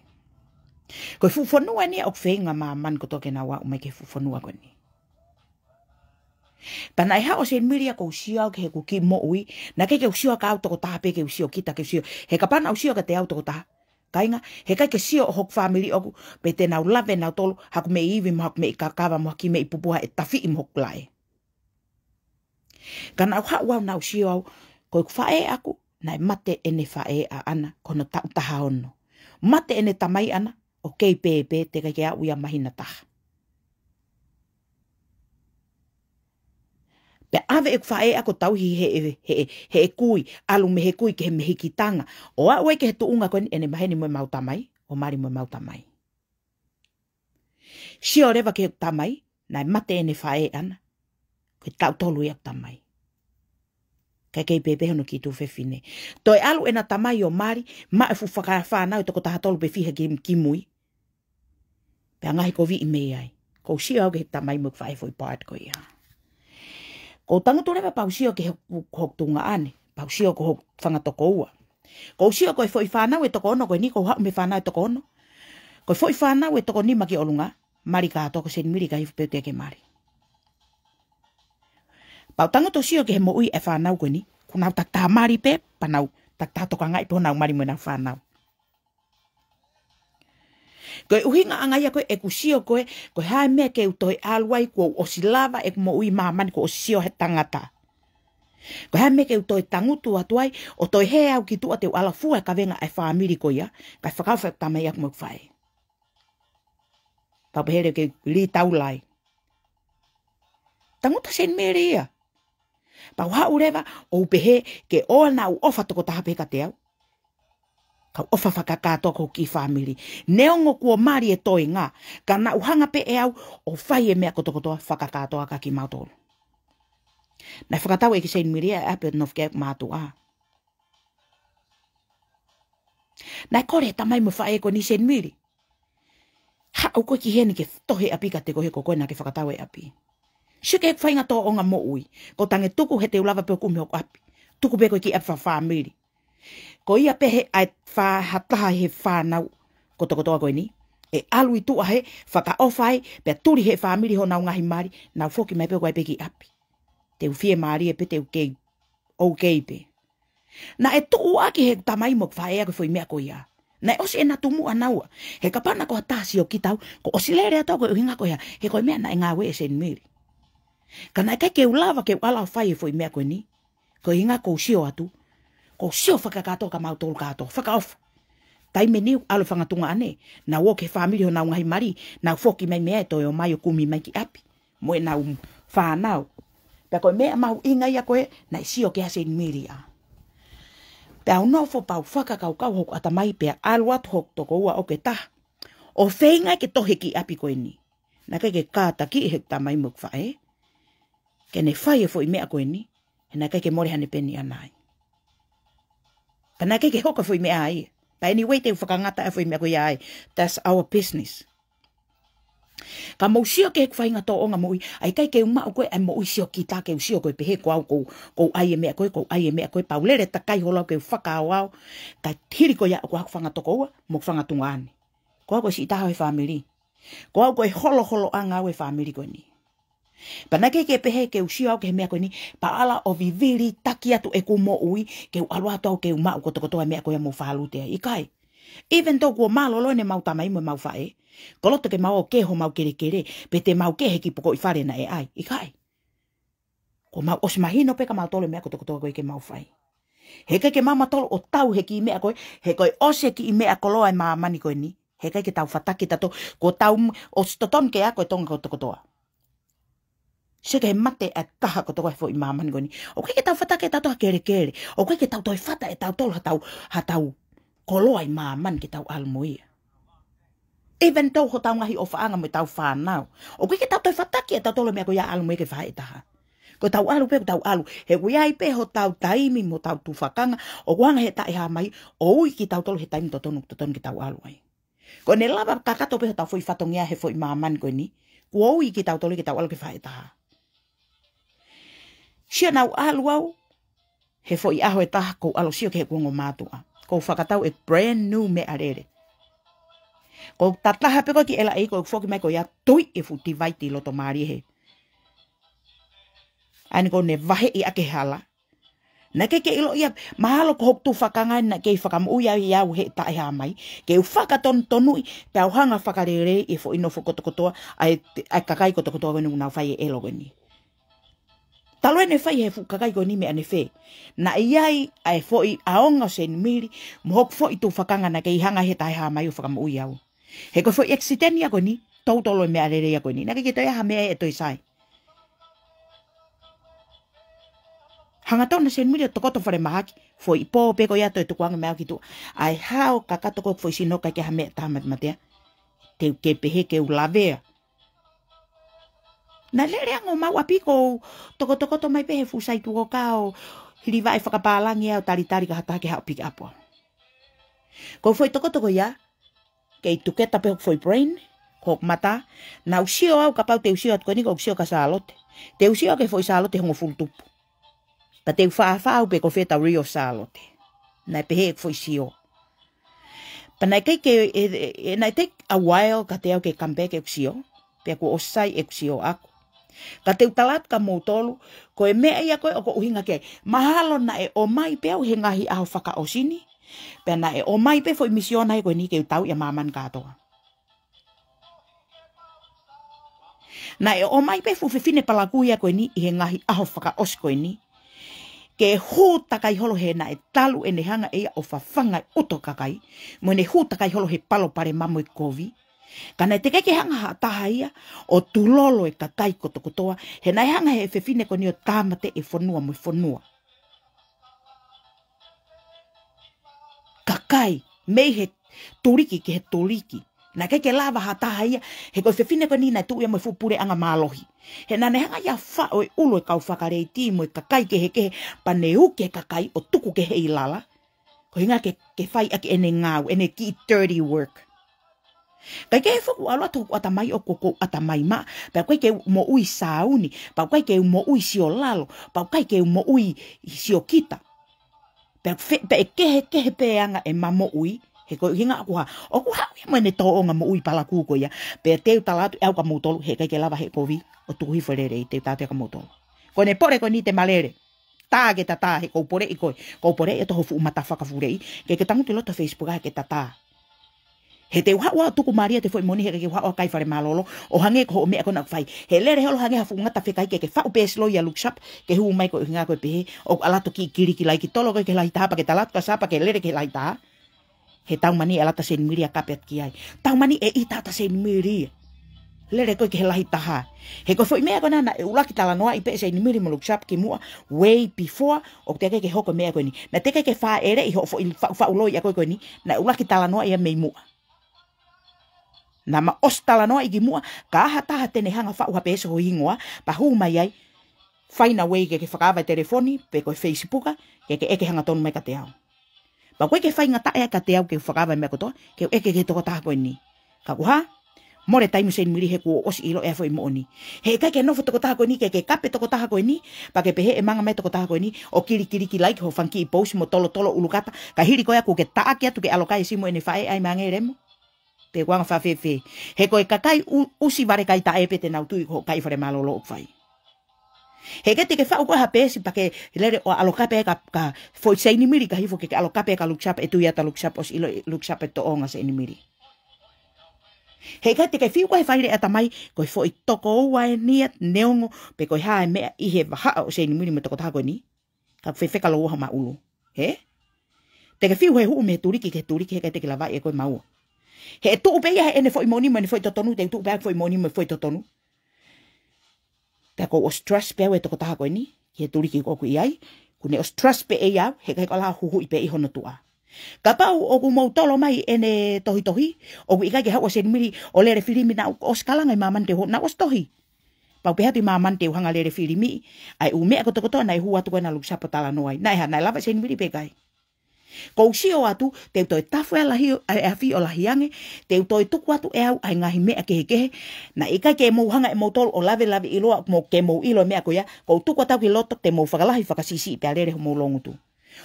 Ko e fuʻu fonua eni ʻoku feinga māmani kotoa ke nau aʻu mai ki he fuʻu fonua ko eni. Pea naʻe haʻu ʻa Seinimili ia ʻoku ou sio au ki heʻeku kiʻi moʻui, naʻe ʻikai ke u sio kia au toko taha pē ke u sio kita ke u sio. He kapau naʻa ku sio kiate au toko taha, kāinga, he ʻikai ke sio ʻa hoku fāmili ʻoʻoku, pe te nau lave nautolu, haku meʻi ivi mo haku meʻi kakava mo haku meʻi pupuha ʻe tafiʻi mo hoku laʻe. Ka naʻa ku haʻu au naʻa ku sio au, ko ʻeku faʻē ʻaʻaku, naʻe mate ʻene faʻē ʻaʻana, ko hono taʻu taha ono. Mate ʻene tamai ʻaʻana, ʻoku kei pēpē, teʻeki ai ke aʻu ia māhina taha. Pea ʻave ʻeku faʻē ʻaʻaku ʻo tauhi he, he, he, he kui, ʻalu mei he kui ki he mehikitanga. ʻO aʻu ai ki he tuʻunga ko eni ʻene maheni mo ʻemau tamai, ʻo mali mo ʻemau tamai. Sio leva ki heʻeku tamai, naʻe mate ʻene faʻē ʻaʻana. Ko e taʻu tolu ia ʻeku tamai. Kae kei pēpē hono kiʻi tuofefine. Toe ʻalu ʻena tamai ʻo mali, maʻu e fuʻu fakafānau ʻe toko taha tolu pe fiha ki, kimui. Pea ngaohi koviʻi mei ai. ʻOku ou sio au ki heʻeku tamai mo ʻeku faʻē he foʻi part ko ia. ʻOku ou tangutu leva pea u sio ki he, hoku tuongaʻane. Pea u sio ko hoku fanga tokoua. Ko u sio ko e foʻi fānau ʻe toko ono ko eni, ko u haʻu mei he fānau ʻe toko ono. Ko e foʻi fānau ʻe toko nima ki ʻolunga, mali kātoa, ko Senimili ʻikai fuʻu pē toe ke mali. Pea u tangutu ʻo sio ki he moʻui ʻa e fānau ko eni, kuo nau takitaha mali pē, pea nau takitaha tokangaʻi pē honau mali mo ʻenau fānau. Ko e ʻuhinga ʻanga ia ko ē ʻeku sio ko ē, ko e hā e meʻa ke u toe ʻalu ai kuo u ʻosi lava ʻeku moʻui ʻi māmani kuo u ʻosi sio he tangata. Ko e hā e meʻa ke u toe tangutu atu ai, ʻo toe hē au ki tuʻa te u ʻalu ʻo fua e kavenga ʻa e fāmili ko ia, kae fakaofo ʻeku tamai ʻaki mo ʻeku faʻē. Pea u pehē leva ke u lī taula ai. Tangutu ʻa Senimili ia. Pea u haʻu leva ʻo u pehē ke ʻoua naʻa u ʻofa tokotaha pē kiate au. Ka u ʻofa fakakātoa ki hoku kiʻi fāmili. Neongo kuo mali e toenga, ka naʻa ku hanga pē ʻe au ʻo fai e meʻa kotokotoa fakakātoa kia kimautolu. Naʻe fakatau ʻe Senimili ia e ʻapi ʻo nofo ki ai ʻeku mātuʻa. Naʻe kole ʻe he tamai mo e faʻē ko eni, Senimili, haʻu koe ki heni ke tohi e ʻapi kiate koe he ko koe naʻa ke fakatau e ʻapi. Sio ki he faʻahinga tōʻonga moʻui. Ko u tange tuku he te u lava pē ʻo kumi hoku ʻapi. Tuku pē koe ki he ʻapi fakafāmili. Ko ia pē he ʻai fā ha taha he fānau kotokotoa ko eni, ʻe ʻalu ʻi tuʻa hē, fakaʻofa ai, pea tuli he fāmili honau ngaahi mali, nau foki mai pē ʻo ʻai pē ki ʻapi. Te u fiemālie pē, te u kei, ʻoku ou pē. Naʻe tuʻuaki ʻe he tamai mo e faʻē ko e foʻi meʻa ko ia. Naʻe ʻosi ʻenau tumuʻa naua. He kapau naʻe ko ha taha siokita au, kuo ʻosi lele atu au ko e ʻuhinga ko ia. He ko e meʻa naʻe ngāue ʻe Senimili. Ka naʻe ʻikai ke u lava ke u ʻalu ʻo fai e foʻi meʻa ko eni. Ko e ʻuhinga ko u sio atu. Ko u sio fakakātoa kia mautolu kātoa. Fakaʻofa. Taimi ʻe niʻihi ʻalu e fanga tuongaʻane, nau ō ki he fāmili honau ngaahi mali, nau foki mai mei ai ʻo toe ō mai ʻo kumi mai ki ʻapi mo ʻenau fānau. Pea ko e meʻa mahuʻinga ia ko ē naʻe sio ki ai ʻa Senimili ia. Pea u nofo pea u fakakaukau hoku ʻatamai pea ʻalu atu hoku tokoua ʻoku ʻe taha ʻo feinga ke tohi e kiʻi ʻapi ko eni. Naʻe ʻikai ke kātakiʻi ʻe he tamai mo e faʻē ke ne fai e foʻi meʻa ko eni, he naʻe ʻikai ke mole haʻane peni ʻaʻana ai. Ka naʻe ʻikai ke hoko e foʻi meʻa ia. But anyway, te u fakangata e foʻi meʻa ko ia ai. That's our business. Ka mou sio ki heʻeku faʻahinga tōʻonga moʻui, ʻa e ʻikai ke u maʻu ko ē ʻa e moʻui siokita, ke u sio ko ē pehē ko au ko u, ko u ʻai e meʻa ko ē, ko u ʻai e meʻa ko ē, pea u lele takai holo au ke u fakaʻaoʻao, kae hili ko ia ʻoku ʻi ai hoku fanga tokoua mo hoku fanga tuongaʻane. Ko au ko e siʻi taha ʻo e fāmili. Ko au ko e holoholoʻanga ʻo e fāmili ko eni. Pea naʻe ʻikai ke pehē ke u sio au ki he meʻa ko eni, pea ʻalu ʻo vivili taki atu ʻeku moʻui, ke u ʻalu atu au ke u maʻu kotokotoa e meʻa ko ia mo fakalute ai. ʻIkai. Even though kuo mālōlō ʻemau tamai mo ʻemau faʻē, ko loto ke mau ō ʻo kē homau kelekele, pe te mau kē he kiʻi pokoʻi fale naʻe ʻai. ʻIkai. Kuo mau ʻosi mahino pē kia mautolu e meʻa kotokotoa ko ē ke mau fai. He ʻikai ke mautolu ʻo tau he kiʻi meʻa ko ē, he ko e ʻosi e kiʻi meʻa koloa ʻi māmani ko eni. He ʻikai ke tau fataki tautolu, kuo tau m-, ʻosi totonu ke ako e Tonga kotokotoa. Sio ki he mate ʻa e taha kotokotoa he foʻi māmani ko eni. ʻOku ʻikai ke tau fataki ʻe tautolu ha kelekele. ʻOku ʻikai ke tau toe fata ʻe tautolu haʻatau, haʻatau koloa ʻi māmani ke tau ʻalu mo ia. Even though hotau ngaahi ʻofaʻanga mo ʻetau fānau, ʻoku ʻikai ke tau toe fataki ʻe tautolu e meʻa ko ia ʻalu mo ia ki he faʻē ʻe taha. Ko ʻetau ʻalu pē, ko ʻetau ʻalu. He ʻoku ʻi ai pē hotau taimi mo hotau tufakanga, ʻoku hanga ʻe he Taʻehāmai ʻo ui kitautolu he taimi totonu, totonu ke tau ʻalu ai. Ko ʻene lava kakato pē hotau foʻi fatongia he foʻi māmani ko eni, kuo ui kitautolu ke tau ʻalu ki he faʻē ʻe taha. Sio naʻa ku ʻalu au, he foʻi ʻaho ʻe taha ko u ʻalu ʻo sio ki heʻeku ongo mātuʻa. Ko u fakatau e brand new meʻalele. Ko u tataha pē ko ē ki ʻelaʻeiki, ko u foki mai ko ia tui e fuʻu tivaiti ʻi loto mālie he. ʻAi ni ko ʻene vaheʻi ʻaki e hala. Naʻe ʻikai ke ʻilo ia, mahalo ko hoku tufakanga naʻe kei fakamoʻui au ia ʻe he Taʻehāmai. Ke u fakatonutonuʻi, pea u hanga ʻo fakaleleiʻi e foʻi nofo kotokotoa, ʻa e, ʻa e kakai kotokotoa ko eni ʻoku nau fai e ʻelo ko eni. Talu ʻene fai he fuʻu kakai ko eni meʻa ne fē. Naʻe ʻi ai ʻa e foʻi ʻaonga ʻo Senimili, mo hoku foʻi tufakanga naʻe kei hanga ʻe he Taʻehāmai ʻo fakamoʻui au. He ko e foʻi accident ia ko eni, total e meʻalele ia ko eni. Naʻe ʻikai ke toe ʻi ai ha meʻa ʻe toe sai. Hangatonu ʻa Senimili ʻo tokoto falemahaki, foʻi pō pē ko ia toe tukuange mai au ki tuʻa. ʻAi hao kakato ko e foʻi sino ʻikai ke ʻi ai ha meʻa ʻe taha matematea. Te u kei pehē ke u lavea. Naʻe lele ange homau ʻapi ko u tokotokoto mai pē he fuʻu saituoka ʻo hilivaʻe fakapālangi au talitali ki ha taha ke haʻu ʻo pick up au. Ko u foʻi tokoto ko ia, kei tuketa pē hoku foʻi brain, ko hoku mata, naʻa ku sio au kapau te u sio atu ko eni ko u sio kia Sālote. Te u sio au ki he foʻi Sālote hongofulu tupu. Pea te u fāfā au pē ko fē ʻetau lī ʻo Sālote. Naʻe pehē ʻeku foʻi sio. Pea naʻe ʻikai ke, e, e, e, naʻe take a while kiate au ke come back ʻeku sio. Pea kuo ʻosi sai ʻeku sio ʻaʻaku. Ka te u tala atu kia moutolu, ko e meʻa ia ko ē ʻoku ou ʻuhinga ki ai. Mahalo naʻe ʻomai pē au he ngaahi ʻaho fakaʻosi ni. Pea naʻe ʻomai pē foʻi misiona ko eni ke u tauʻi ʻa māmani kātoa. Naʻe ʻomai pē fuʻu fefine palakū ia ko eni ʻi he ngaahi ʻaho fakaʻosi ko eni. Ke hū takai holo he naʻe talu ʻene hanga ʻe ia ʻo fafanga e ʻuto kakai. Mo ʻene hū takai holo he palopalema mo e kovi. Ka naʻe teʻeki ke hanga ha taha ia ʻo tulolo e kakai kotokotoa. He naʻe hanga he fefine ko eni ʻo tāmateʻi e fonua mo e fonua. Kakai, mei he tuliki ki he tuliki. Naʻe ʻikai ke lava ha taha ia, he ko e fefine ko eni naʻe tuʻu ia mo e fuʻu puleʻanga mālohi. He naʻa ne hanga ia faʻo e ʻulu e kau fakaleiti mo e kakai kehekehe, pea ne uki e kakai ʻo tuku ki he ʻilala. Ko e ʻuhinga ke, ke fai ʻaki ʻene ngāue, ʻene kiʻi dirty work. Kae kehe foki ʻoku ʻalu atu hoku ʻatamai ʻoku ou ʻatamai maʻa, pea ʻoku ʻikai ke u moʻui sāuni, pea ʻoku ʻikai ke u moʻui siolalo, pea ʻoku ʻikai ke u moʻui siokita. Pea fe-, pea ʻe kehekehe pē anga ʻema moʻui, he ko e ʻuhinga ʻoku hā, ʻoku haʻu ia mo ʻene tōʻonga moʻui palakū ko ia, pea te u tala atu ʻe au kia moutolu, he ʻikai ke lava he kovi, ʻo tuku hifo e lelei, te u tala atu kia moutolu. Ko ʻene pole ko eni te ma lele. Tā ke tatā, he ʻoku ou poleʻi koe, ʻoku ou poleʻi ʻe ho fuʻu mata fakafuleʻi, ke ke tangutu ʻi loto Facebook ʻa ke tatā. He te u haʻu ʻo tuku mālie ʻete foʻi moʻoni, he ʻikai ke u haʻu ʻo kai fale mālōlō, ʻo hangē ko hoʻo meʻa ko ena ʻoku fai. He lele holo hangē ha fuʻu ngata fekai ke ke faʻu peesi loi ʻa Luke Sharp, ke hū mai ko e ʻuhinga ko e pehē, ʻoku ʻalu atu ki he kilikilai ki tolo ko e ki he lahi taha pea ke tala atu kia Sharp ke lele ki he lahi taha. He taumani ʻe ʻalu atu ʻa Seinimili ʻo kape atu ki ai. Taumani ʻe ʻita atu ʻa Seinimili. Lele koe ki he lahi taha. He ko e foʻi meʻa ko ena naʻe ʻuluaki talanoaʻi pē ʻe Seinimili mo Luke Sharp kimuʻa way before ʻoku teʻeki ke hoko e meʻa ko eni. Naʻe teʻeki ke fāʻeleʻi hoʻo foʻi faʻufaʻu loi ʻa koe ko eni. Naʻe ʻuluaki talanoaʻi ia mei muʻa. Naʻa ma ʻosi talanoaʻi kimuʻa, ka ha taha te ne hanga faʻu ha peesi ho hingoa, pea hū mai ai, find a way ke ke fakaava e telefoni, pe ko e Facebook, ke ke ʻeke hangatonu mai kiate au. Pea ʻoku ʻikai ke faingataʻa ia kiate au ke u fakaava e meʻa kotoa, ke u ʻeke ki he tokotaha ko eni. Ka kuo hā, mole taimi ʻo Seinimili he kuo ʻosi ʻilo ʻe ia e foʻi moʻoni. He ʻikai ke nofo tokotaha ko eni, ke ke kape tokotaha ko eni, pea ke pehē ʻe manga mai tokotaha ko eni, ʻo kilikiliki like ho fanga kiʻi post mo tolotolo ʻulukata, ka hili ko ia kuo ke taʻaki atu ke ʻalu ʻo kai e simu ʻene faʻē ʻai mangē lemo. Pe kuo anga fēfē. He ko e kakai ʻu-, ʻusi vale kai taʻe pē te nau tui ko e kai fale mālōlō ʻoku fai. He ʻikai te ke faʻu koe ha peesi pea ke lele ʻo ʻalu ʻo kape kia, kia foʻi Seinimili ka hifo ke ke ʻalu ʻo kape kia Luke Sharp, ʻe tui atu ʻa Luke Sharp ʻosi ʻilo ʻe Luke Sharp e tōʻonga ʻo Seinimili. He ʻikai te ke fiu koe he fai lea ʻatamai, ko e foʻi toko ua eni ia neongo, pe ko e hā e meʻa ʻi he vahaʻa ʻo Seinimili mo e tokotaha ko eni. Ka fefeka lou ʻaho maʻulu. He? Te ke fiu he hū mei he tuliki ki he tuliki he ʻikai te ke lavaʻi ʻe koe maua. He ʻe tuʻu pē ia heʻene foʻi moʻoni mo ʻene foʻi totonu, te u tuʻu pē ʻa e foʻi moʻoni mo e foʻi totonu. Pea ʻoku ou ʻosi trust pē au e tokotaha ko eni, ki he tuliki ʻoku ʻi ai, kuo ne ʻosi trust pē ʻe ia au, he ʻikai ke ʻalu ʻo huhuʻi pē ʻi hono tuʻa. Kapau ʻoku mou tolo mai ʻene tohitohi, ʻoku ʻikai ke haʻu ʻa Seinimili ʻo lele filimi naʻa ku ʻosi kalanga ʻi māmani te u hū, naʻa ku ʻosi tohi. Pea u pehē atu ʻi māmani te u hanga lele filimi, ʻa e ʻū meʻa kotokotoa naʻe hū atu ko ena ʻa Luke Sharp ʻo talanoa ai. Naʻe hā, naʻe lava ʻe Seinimili pe ʻikai. ʻOku ou sio atu, te u toe tafu e lahi, e afi ʻo lahi ange, te u toe tuku atu ʻe au ʻa e ngaahi meʻa kehekehe, naʻe ʻikai ke mou hanga ʻe moutolu ʻo lavelaveʻiloa, mo ke mou ʻilo e meʻa ko ia, ʻoku ou tuku atu au ki loto, te mou fakalahi fakasiʻisiʻi pea lele homou loungutu.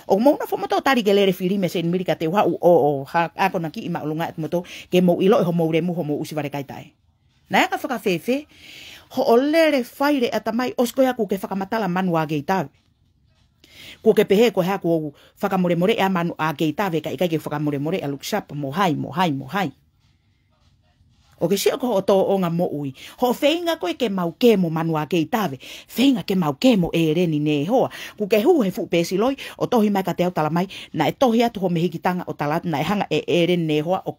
ʻOku mou nofo moutolu ʻo tali ke lele filimi ʻa Seinimili ka te u haʻu ʻo, ʻo, ha, akonakiʻi maʻolunga atu moutolu, ke mou ʻilo ʻe homou lemu, homou ʻusi vale kai taʻe. Naʻe anga fakafēfē, hoʻo lele fai lea ʻatamai ʻosi ko ia kuo ke fakamatala Manu ʻa Keitave. Kuo ke pehē ko e hā kuo u fakamolemoleʻi ʻa Manu ʻa Keitave ka ʻikai ke u fakamolemoleʻi ʻa Luke Sharp mo hai, mo hai, mo hai. ʻOku ke sio ko hoʻo tōʻonga moʻui. Hoʻo feinga koe ke mau kē mo Manu ʻa Keitave. Feinga ke mau kē mo ʻEleni Nehoa. Kuo ke hū he fuʻu peesi loi, ʻo tohi mai kiate au tala mai, naʻe tohi atu ho mehikitanga ʻo tala atu, naʻe hanga ʻe ʻEleni Nehoa ʻo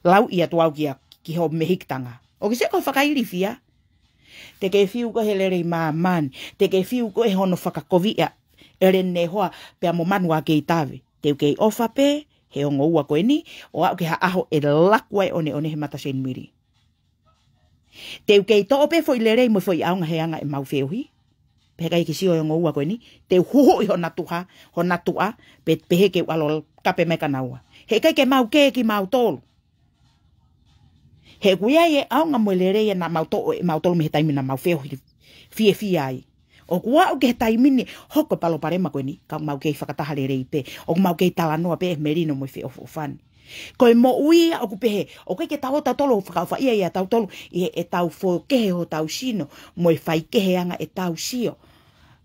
lauʻi atu au kia, ki ho mehikitanga. ʻOku ke sio ko e fakailifia. Te ke fiu koe he lele ʻi māmani. Te ke fiu koe he hono fakakoviʻi ʻa ʻEleni Nehoa pea mo Manu ʻa Keitave. Te u kei ʻofa pē, he ongo ua ko eni, ʻo aʻu ki ha ʻaho ʻe laku ai ʻoneʻone he mata ʻo Seinimili. Te u kei toʻo pē foʻi lelei mo e foʻi ʻaonga he anga ʻemau feohi. Pea ʻikai ke sio e ongo ua ko eni, te u huhuʻi hona tuha, hona tuʻa, pe, pehē ke u ʻalu ʻo kape mai kia naua. He ʻikai ke mau kē kimautolu. He ʻoku ʻi ai e ʻaonga mo e lelei ia naʻa mau toʻo ʻe mautolu mei he taimi naʻa mau feohi fiefia ai. ʻOku aʻu ki he taimi ni, hoko e palopalema ko eni, ka mau kei fakataha lelei pē, ʻoku mau kei talanoa pē he melino mo e feʻofoʻofani. Ko e moʻui ia ʻoku pehē, ʻoku ʻikai ke tau ō tautolu ʻo fakaʻofaʻia ia tautolu, ʻi heʻetau fokehe hotau sino, mo e faikehe ange ʻetau sio.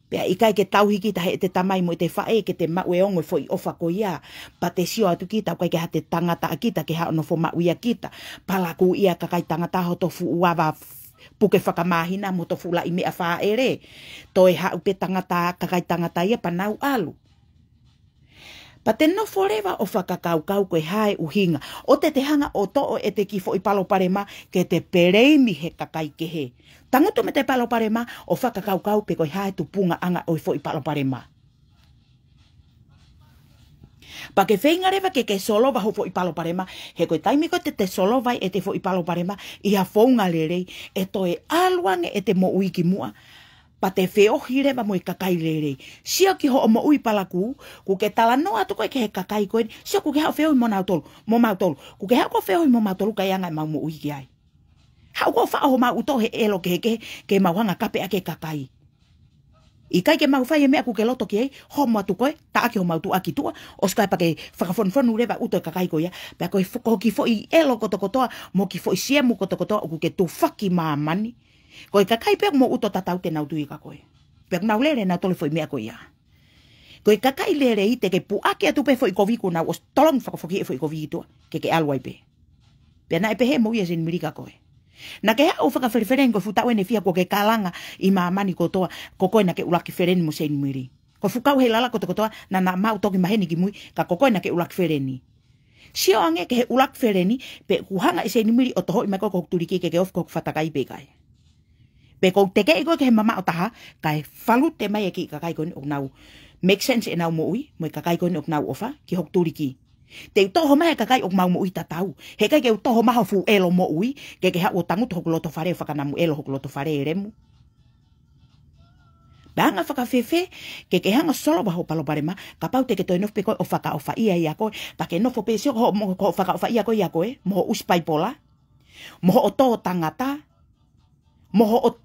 Pea ʻikai ke tauhi kita heʻete tamai mo ʻete faʻē ke te maʻu e ongo e foʻi ʻofa ko ia. Pea te sio atu kita, ʻoku ʻikai ke ʻi ai ha tangata ʻa kita, ke haʻu ʻo nofo maʻu ia kita. Palakū ia kakai tangata hoto fuʻu ava puke fakamāhina mo hoto fuʻu laʻi meʻa fāʻele. Toe haʻu pē tangata, kakai tangata ia pea nau ʻalu. Pea te nofo leva ʻo fakakaukau ko e hā e ʻuhinga ʻoku te hanga ʻo toʻo ʻete kiʻi foʻi palopalema ke te peleimi he kakai kehe. Tangutu mei he palopalema ʻo fakakaukau pe ko e hā e tupuʻanga ʻo e foʻi palopalema. Pea ke feinga leva ke ke solova hoʻo foʻi palopalema, he ko e taimi ko ē te te solova ai ʻete foʻi palopalema ʻi ha founga lelei, ʻe toe ʻalu ange ʻete moʻui ki muʻa. Pea te feohi leva mo e kakai lelei. Sio ki hoʻo moʻui palakū, ʻoku ke talanoa atu koe ki he kakai ko eni, sio ʻoku ke haʻu ʻo feohi mo nautolu, mo mautolu. ʻOku ke haʻu koe ʻo feohi mo mautolu kae ʻi ai ange ʻemau moʻui ki ai. Haʻu koe ʻo faʻo homau ʻuto he ʻelo kehekehe, ke mau hanga ʻo kape ʻaki e kakai. ʻIkai ke mau fai e meʻa ʻoku ke loto ki ai, homo atu koe, taʻaki homau tuʻa ki tuʻa, ʻosi ko ia pea ke fakafonufonu leva ʻuto e kakai ko ia, pea ko e fo-, ko e kiʻi foʻi ʻelo kotokotoa, mo e kiʻi foʻi siemu kotokotoa, ʻoku ke tufaki māmani. Ko e kakai pē ʻoku mou ʻuto tatau te nau tui kia koe. Pea ʻoku nau lele nautolu he foʻi meʻa ko ia. Ko e kakai lelei te ke puʻaki atu pē foʻi kovi kuo nau ʻosi tolongi fakafoki e foʻi kovi ki tuʻa, ke ke ʻalu ai pē. Pea naʻe pehē mo ia Seinimili kia koe. Naʻa ke haʻu ʻo fakafelefeleni ko e fuʻu taʻu ʻe fiha kuo ke kalanga ʻi māmani kotoa, ko koe naʻa ke ʻuluaki feleni mo Seinimili. Ko e fuʻu kau heilala kotokotoa, naʻa na maʻu toki maheni ki mui, ka ko koe naʻa ke ʻuluaki feleni. Sio ange ki he ʻuluaki feleni, pe ʻoku hanga ʻe Seinimili ʻo tohoʻi mai koe ko hoku tuliki ke ke ofi ko hoku fatakai pe ʻikai. Pe ʻoku tekeʻi koe ki he mamaʻo taha, kae falute mai e kiʻi kakai ko eni ʻoku nau make sense ʻenau moʻui, mo e kakai ko eni ʻoku nau ʻofa, ki hoku tuliki. Te u toho mai e kakai ʻoku mau moʻui tatau. Heʻikai ke u toho mai ho fuʻu ʻelo moʻui, ke ke haʻu ʻo tangutu hoku loto fale ʻo fakanamu ʻelo hoku loto fale ʻe lemu. Pea hanga ʻo fakafēfē, ke ke hanga ʻo solova hoʻo palopalema, kapau te ke toe nofo pē koe ʻo fakaʻofaʻia ia koe, pea ke nofo pē sio ko hoʻo mo-, ko hoʻo fakaʻofaʻia ko ia koe, mo hoʻo ʻusi paipola, mo hoʻo tō tangata, mo hoʻo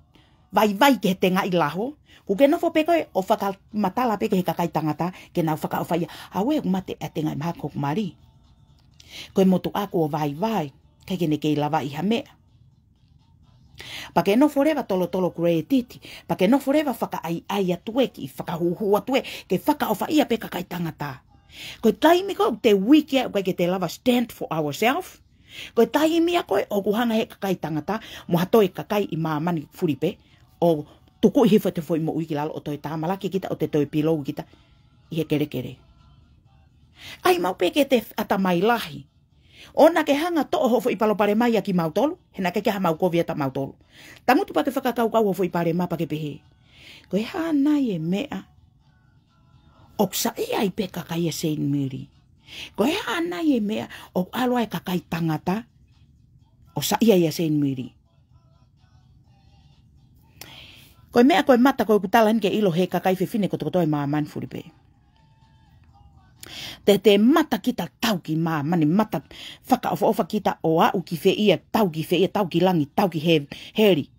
vaivai ki he tengaʻi laho, ʻoku ke nofo pē koe ʻo fakamatala pē ki he kakai tangata, ke nau fakaʻofaʻia, ʻauē ʻoku mate e tengaʻi mahaki hoku mali. Ko e motuʻa kuo vaivai, ʻikai ke ne kei lavaʻi ha meʻa. Pea ke nofo leva tolotolo credit, pea ke nofo leva fakaʻaiʻai atu ē, kiʻi fakahūhū atu ē, ke fakaʻofaʻia pē kakai tangata. Ko e taimi ko ē ʻoku te uike ai, ʻoku ʻikai ke te lava stand for ourselves. Ko e taimi ia ko ē ʻoku hanga he kakai tangata, mo ha toe kakai ʻi māmani fulipē, ʻo tukuʻi hifo ʻete foʻi moʻui ki lalo ʻo toe tāmalaki kita, ʻo te toe pilou kita ʻi he kelekele. ʻAi maʻu pē ke te ʻatamai lahi. ʻOua naʻa ke hanga ʻo toʻo hoʻo foʻi palopalema ia kimautolu, he naʻe ʻikai ke ʻi ai haʻamau kovi ʻatautolu. Tangutu pea ke fakakaukau hoʻo foʻi palopalema pea ke pehē, ko e hā nai e meʻa ʻoku saiʻia ai pē kakai ʻa Seinimili? Ko e hā nai e meʻa ʻoku ʻalu ai e kakai tangata ʻo saiʻia ai ʻa Seinimili? Ko e meʻa ko e mata ko ē ʻoku tala eni ke ʻilo he kakai fefine kotokotoa ʻi māmani fulipē. Te te mata kita tau ki māmani, mata fakaʻofoʻofa kita ʻo aʻu ki fē ia, tau ki fē ia, tau ki langi, tau ki he-, heli.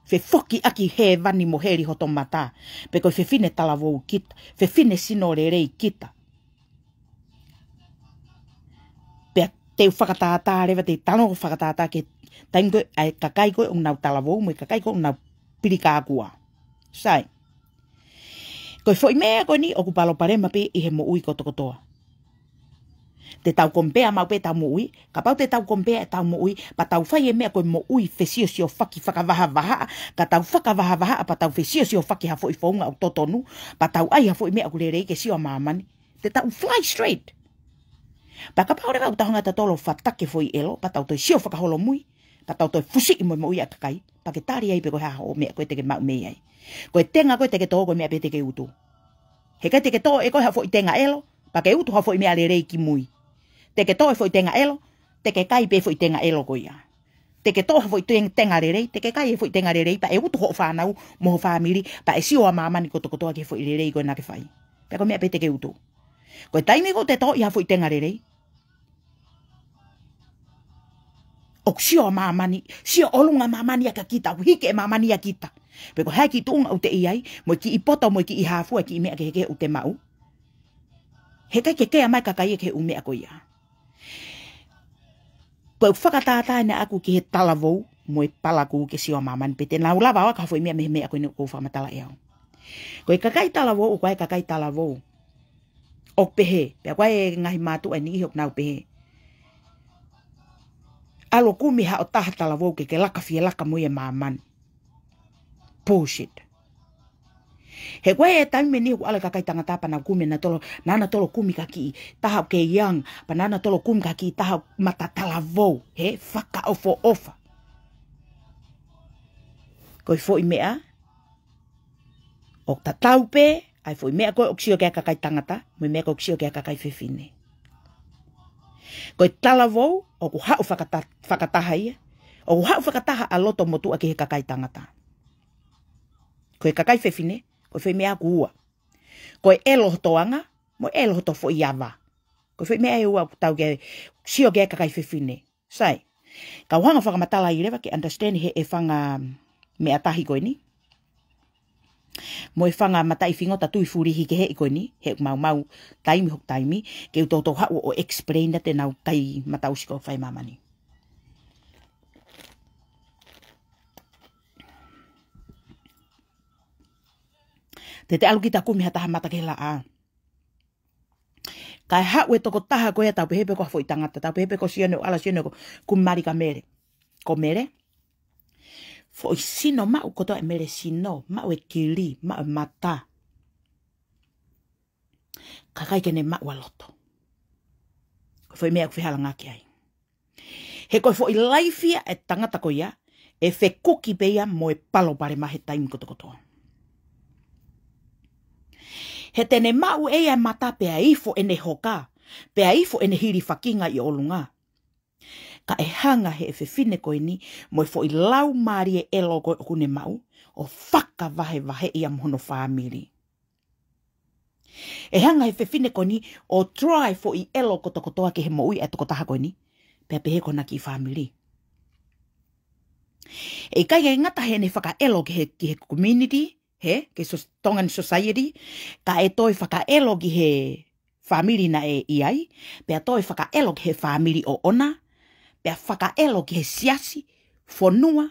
Fefoki ʻaki hēvani mo heli hoto mata. Pe ko e fefine talavou kita, fefine sino lelei kita. Pea te u fakatātā leva, te u talanoa fakatātā ki he taimi ko ē ʻa e kakai ko ē ʻoku nau talavou mo e kakai ko ē ʻoku nau pilikākua. Sai. Ko e foʻi meʻa ko eni ʻoku palopalema pē ʻi he moʻui kotokotoa. Te tau compare maʻu pē ʻetau moʻui, kapau te tau compare ʻetau moʻui, pea tau fai e meʻa ko e moʻui fesiosiofaki fakavahavahaʻa, ka tau fakavahavahaʻa pea tau fesiosiofaki ha foʻi founga ʻoku totonu, pea tau ʻai ha foʻi meʻa ʻoku lelei ke sio ʻa māmani, te tau fly straight. Pea kapau leva ʻoku tau hanga ʻe tautolu ʻo fataki e foʻi ʻelo, pea tau toe sio fakaholomui, pea tau toe fusiʻi mo e moʻui ʻa e kakai, pea ke tali ai pe ko e hā hoʻo meʻa ko ē te ke maʻu mei ai. Ko e tenga ko ē te ke tō ko e meʻa pē te ke utu. Heʻikai te ke tō ʻe koe ha foʻi tenga ʻelo, pea ke utu ha foʻi meʻa lelei ki mui. Te ke tō e foʻi tenga ʻelo, te ke kai pē foʻi tenga ʻelo ko ia. Te ke tō ha foʻi teng-, tenga lelei, te ke kai e foʻi tenga lelei, pea ʻe utu hoʻo fānau mo ho fāmili, pea ʻe sio ʻa māmani kotokotoa ki he foʻi lelei ko ē naʻa ke fai. Pea ko e meʻa pē te ke utu. Ko e taimi ko ē ʻoku te tō ʻi ha foʻi tenga lelei, ʻOku sio ʻa māmani, sio ʻolunga māmani ia kia kita, ʻoku hiki ʻe māmani ia kita. Pe ko e hā e kiʻi tuʻunga ʻoku te ʻi ai, mo e kiʻi poto, mo e kiʻi hāfua, kiʻi meʻa kehekehe ʻoku te maʻu. Heʻikai ke kea mai e kakai ia ki he ʻū meʻa ko ia. Ko e fakatātā eni ʻaʻaku ki he talavou mo e palakū ke sio ʻa māmani pe te nau lava ʻo ʻai ha foʻi meʻa mei he meʻa ko eni ʻoku ou fakamatala ʻe au. Ko e kakai talavou, ʻoku ʻi ai e kakai talavou ʻoku pehē, pea ʻoku ʻi ai e ngaahi mātuʻa ʻe niʻihi ʻoku nau pehē, ʻalu ʻo kumi haʻo taha talavou ke ke laka fie laka mo ia ʻi māmani. Bullshit. He ko e taimi ʻe niʻihi ʻoku ʻalu e kakai tangata pea nau kumi, naʻa nau tolo, naʻa nau tolo kumi ha kiʻi taha ʻoku kei young, pea naʻa nau tolo kumi ha kiʻi taha mata talavou, he fakaʻofoʻofa. Ko e foʻi meʻa ʻoku tatau pē ʻa e foʻi meʻa ko ē ʻoku sio ki ai e kakai tangata mo e meʻa ko ē ʻoku sio ki ai e kakai fefine. Ko e talavou ʻoku haʻu fakata-, fakataha ia, ʻoku haʻu fakataha ʻa loto motuʻa ki he kakai tangata. Ko e kakai fefine, ko e foʻi meʻa ʻoku ua. Ko e ʻelo hoto anga, mo e ʻelo hoto foʻi ava. Ko e foʻi meʻa ʻe ua ʻoku tau ke sio ki ai e kakai fefine. Sai. Kau hanga ʻo fakamatalaʻi leva ke understand ʻe he fanga meʻa tahi ko eni, mo e fanga mataʻi fingota tui fulihi keheʻi ko eni, he ʻoku maumau taimi hoku taimi, ke u toutou haʻu ʻo explain ʻa e ngaahi mataʻusi ko ē ʻoku fai ʻi māmani. Te te ʻalu kita ʻo kumi ha taha mata ki he laʻā. Kae haʻu e tokotaha ko ia, tau pehē pē ko ha foʻi tangata, tau pehē pē ko Sione, ʻo ʻalu ʻa Sione ʻo kumi mali kia Mele. Ko Mele, foʻi sino maʻu kotoa ʻe Mele, sino maʻu, e kili maʻu, e mata. Kae ʻikai ke ne maʻu ʻa loto. Ko e foʻi meʻa ʻoku fehālaaki ai. He ko e foʻi laifi ia ʻa e tangata ko ia, ʻe fekuki pē ia mo e palopalema he taimi kotokotoa. He te ne maʻu ʻe ia e mata pea ifo ʻene hoka, pea ifo ʻene hilifakinga ʻi ʻolunga. Ka ʻe hanga ʻe he fefine ko eni mo e foʻi laumālie ʻelo ko ē ʻoku ne maʻu, ʻo fakavahevaheʻi ia mo hono fāmili. ʻE hanga ʻe he fefine ko eni ʻo try e foʻi ʻelo kotokotoa ki he moʻui ʻa e tokotaha ko eni, pea pehē ko hona kiʻi fāmili. ʻE ʻikai ke ngata heʻene fakaʻelo ki he, ki he community, he, ki he sos-, Tongan society, ka ʻe toe fakaʻelo ki he fāmili naʻe ʻi ai, pea toe fakaʻelo ki he fāmili ʻoʻona, pea fakaʻelo ki he siasi, fonua,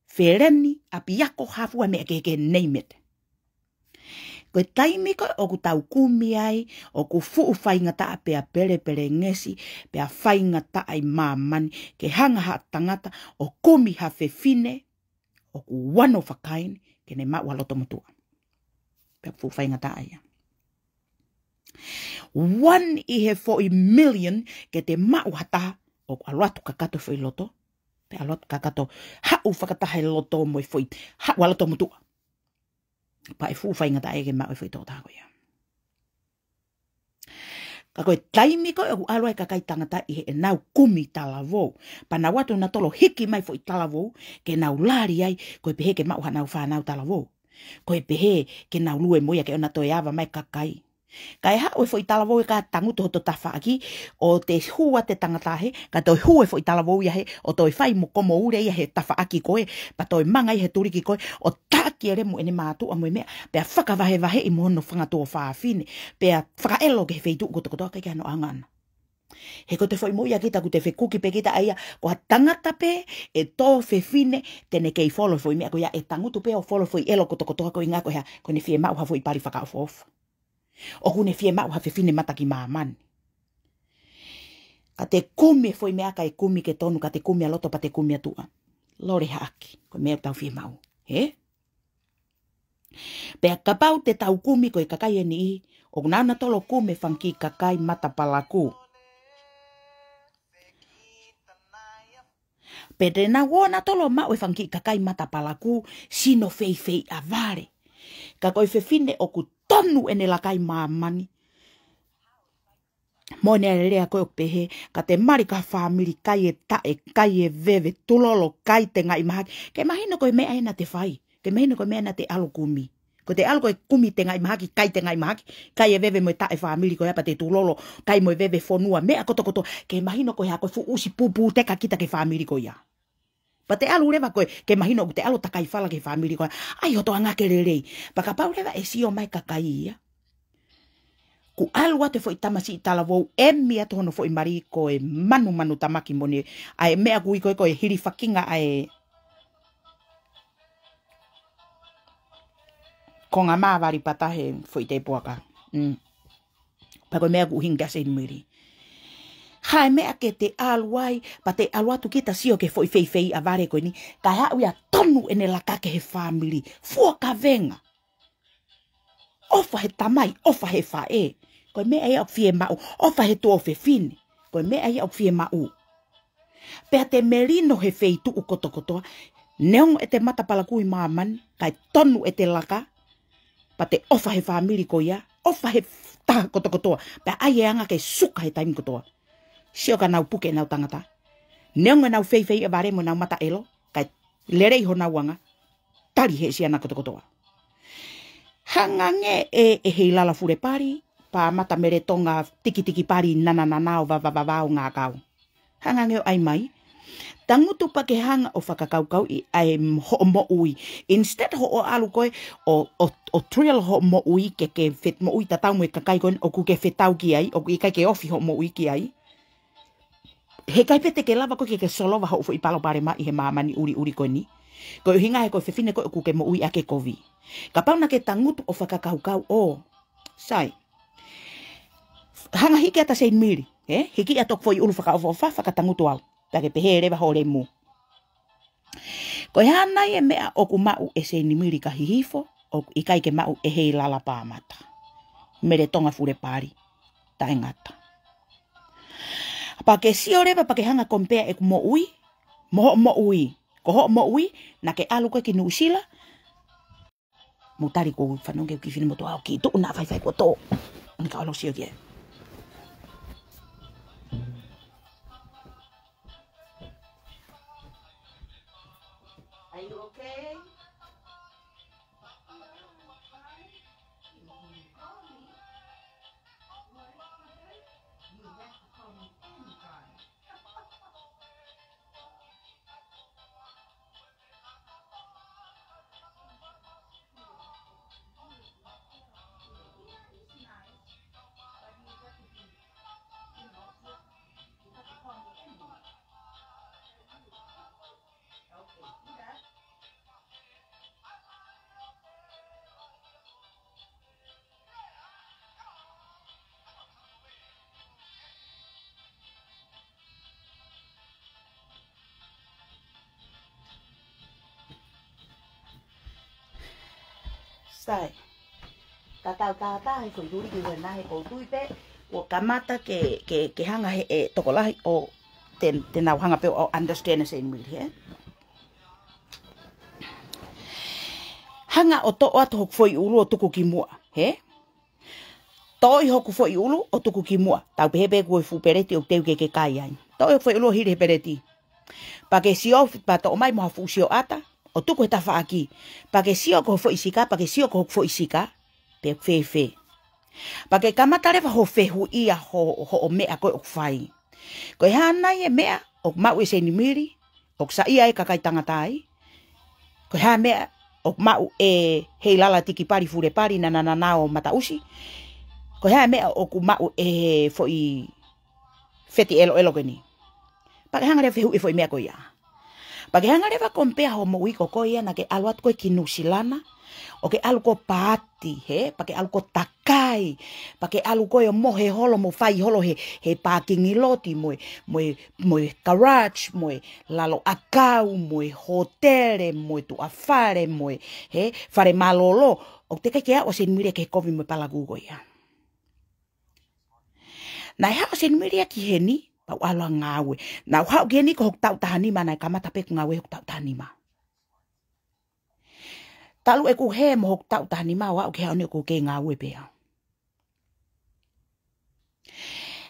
feleni, ʻapiako, hāfua e meʻa kehekehe, name it. Ko e taimi ko ē ʻoku tau kumi ai, ʻoku fuʻu faingataʻa pea pelepelengesi, pea faingataʻa ʻi māmani, ke hanga ʻe ha tangata ʻo kumi ha fefine ʻoku one of a kind, ke ne maʻu ʻa loto motuʻa. Pea fuʻu faingataʻa ia. One ʻi he foʻi million ke te maʻu ha taha ʻoku ʻalu atu kakato e foʻi loto, pea ʻalu atu kakato, haʻu fakataha e loto mo e foʻi, haʻu ʻa loto motuʻa. Pea ʻe fuʻu faingataʻa ia ke maʻu e foʻi tokotaha ko ia. Ka ko e taimi ko ē ʻoku ʻalu ai e kakai tangata ʻi heʻenau kumi talavou, pea nau ō atu ʻo nau tolo hiki mai e foʻi talavou, ke nau lali ai, ko e pehē ke maʻu haʻanau fānau talavou. Ko e pehē ke nau lue mo ia ke ʻoua naʻa toe ava mai e kakai. Kae haʻu e foʻi talavou ia kae tangutu hoto tafaʻaki, ʻo toe hū atu e tangata hē, kae toe hū e foʻi talavou ia hē, ʻo toe fai mo komo ule ia he tafaʻaki ko ē, pea toe manga ia he tuliki ko ē, ʻo taki e lemu ʻene mātuʻa mo e meʻa, pea fakavahevaheʻi mo hono fanga tuofāfine, pea fakaʻelo ki he feituʻu kotokotoa, ʻikai ke ʻi ai hano ʻaonga ʻana. He ko e foʻi moʻui ʻa kita ʻoku te fekuki pē kita ʻa ia, ko ha tangata pē ʻe tō fefine, te ne kei folo e foʻi meʻa ko ia, ʻe tangutu pē ʻo folo e foʻi ʻelo kotokotoa, ko e ʻuhinga ko e hā, ko ʻene fiemaʻu ha foʻi pali fakaʻofoʻofa. ʻOku ne fiemaʻu ha fefine mata ki māmani. Ka te kumi e foʻi meʻa kae kumi ke tonu, ka te kumi ʻa loto pea te kumi ʻa tuʻa. Lole haʻaki, ko e meʻa ʻoku tau fiemaʻu. Hē? Pea kapau te tau kumi ko e kakai ʻe niʻihi, ʻoku nau ō ʻo tolo kumi e fanga kiʻi kakai mata palakū. Pea te nau ō ʻo tolo maʻu e fanga kiʻi kakai mata palakū, sino feifeiʻavale. Ka ko e fefine ʻoku tonu ʻene laka ʻi māmani. Mo ʻene lea ko ē ʻoku pehē, ka te mali ki ha fāmili kai e taʻe, kai e veve, tulolo, kai tengaʻi mahaki. Ke mahino ko e meʻa ē naʻa te fai. Ke mahino ko e meʻa naʻa te ʻalu ʻo kumi. Ko ʻete ʻalu ko e kumi tengaʻi mahaki, kai tengaʻi mahaki, kai e veve mo e taʻe fāmili ko ia pea te tulolo, kai mo e veve fonua, meʻa kotokotoa, ke mahino ko e hā ko e fuʻu ʻusi pūpū teka kita ki he fāmili ko ia. Pea te ʻalu leva koe, ke mahino ʻoku te ʻalu ʻo takai fala ki he fāmili ko ia. ʻAi hoto anga ke lelei. Pea kapau leva ʻe sio mai e kakai ia, kuo ʻalu atu e foʻi tamasiʻi talavou, ʻemi atu hono foʻi mali ko e manumanu tamaki mo ʻene, ʻa e meʻa ʻoku ui ko e, ko e hilifakinga ʻa e konga mā vali pata he foʻi tēpuaka. Mm. Pea ko e meʻa ʻoku ʻuhinga kia Seinimili. Hā e meʻa ke te ʻalu ai, pea te ʻalu atu kita ʻo sio ki he foʻi feifeiʻa vale ko eni, kae haʻu ia ʻo tonu ʻene laka ki he fāmili. Fua kavenga. ʻOfa he tamai, ʻofa he faʻē. Ko e meʻa ia ʻoku fiemaʻu, ʻofa he tuofefine. Ko e meʻa ia ʻoku fiemaʻu. Pea te melino he feituʻu kotokotoa, neongo ʻete matapalakū ʻi māmani, kae tonu ʻete laka, pea te ʻofa he fāmili ko ia, ʻofa he taha kotokotoa, pea ʻai e anga ke suka he taimi kotoa. Sio ka nau puke ʻenau tangata. Neongo ʻenau feifeiʻa vale mo ʻenau mata ʻelo, kae lelei honau anga, tali he siana kotokotoa. Hanga ange ʻe, ʻe Heilala Fulepali, Pāmata Meletonga Tikitikipali Nananana ʻo Vavavava ʻo Ngākau. Hanga ange ʻo ʻai mai. Tangutu pea ke hanga ʻo fakakaukauʻi ʻa e m-, hoʻo moʻui. Instead hoʻo ʻalu koe ʻo, ʻo, ʻo drill hoʻo moʻui ke, ke fet-, moʻui tatau mo e kakai ko eni ʻoku ke fetau ki ai, ʻoku ʻikai ke ofi hoʻo moʻui ki ai. He ʻikai pē te ke lava koe ke, ke solova hoʻo foʻi palopalema ʻi he māmani ʻuliʻuli ko eni. Ko e ʻuhinga he ko e fefine koe ʻoku ke moʻui ʻaki e kovi. Kapau naʻa ke tangutu ʻo fakakaukau ʻo, sai. Hanga hiki atu ʻa Seinimili, ē? Hiki atu hoku foʻi ʻulu fakaʻofoʻofa, fakatangutu au. Pea ke pehē leva hoʻo lemu. Ko e hā nai e meʻa ʻoku maʻu ʻe Seinimili ka Hihifo, ʻoku ʻikai ke maʻu ʻe Heilala Pāmata Meletonga Fulepali, taʻengata. Pea ke sio leva pea ke hanga ʻo compare ʻeku moʻui mo hoʻo moʻui. Ko hoʻo moʻui, naʻa ke ʻalu koe ki Nuʻusila, mou tali ko fanongo ki he kiʻi finemotuʻa ʻoku kiʻi tuʻu naʻa faifai kuo tō. Ni ka ʻalu ʻo sio ki ai. Are you okay? Sai. Tatau tātā he foʻi tuli ki hena he ʻoku ou tui pē, kuo kamata ke, ke, ke hanga he ʻe tokolahi ʻo te, te nau hanga pē ʻo understand ʻa Seinimili, ē? Hanga ʻo toʻo atu hoku foʻi ʻulu ʻo tuku ki muʻa, ē? Toʻo ʻi hoku foʻi ʻulu ʻo tuku ki muʻa. Tau pehē pē ko e fuʻu peleti ʻoku teu ke ke kai ai. Toʻo ʻi hoku foʻi ʻulu ʻo hili he peleti. Pea ke sio, pea toʻo mai mo ha fuʻu sioʻata ʻo tuku he tafaʻaki. Pea ke sio ki ho foʻi sika, pea ke sio ki hoku foʻi sika, pe ʻoku fēfē. Pea ke kamata leva hoʻo fehuʻia ho, hoʻo meʻa ko ē ʻoku fai. Ko e hā nai e meʻa ʻoku maʻu ʻe Seinimili, ʻoku saiʻia e kakai tangata ai? Ko e hā e meʻa ʻoku maʻu ʻe Heilala Tikipali Fulepali Nananana ʻo Mataʻusi? Ko e hā e meʻa ʻoku maʻu ʻe he foʻi feti ʻeloʻelo ko eni? Pea ke hanga leva ʻo fehuʻi e foʻi meʻa ko ia. Pea ke hanga leva ʻo compare hoʻo moʻui ko koe ia naʻa ke ʻalu atu koe ki Nuʻusila, ʻo ke ʻalu koe ʻo paati, hē? Pea ke ʻalu koe ʻo takai. Pea ke ʻalu koe ʻo mohe holo mo fai holo he, he pākingi loti mo e, mo e, mo e garage, mo e lalo ʻakau, mo e hōtele, mo e tuʻa fale, mo e, hē? Fale mālōlō. ʻOku teʻeki ai ke aʻu ʻa Seinimili ki he kovi mo e palakū ko ia. Naʻe haʻu ʻa Seinimili ia ki heni, pea u ʻalu ʻo ngāue. Naʻa ku haʻu ki heni ko hoku taʻu taha nima, naʻe kamata pē ʻeku ngāue hoku taʻu taha nima. Talu ʻeku hē mo hoku taʻu taha nima ʻo aʻu ki he ʻaho ni ʻoku ou kei ngāue pē au.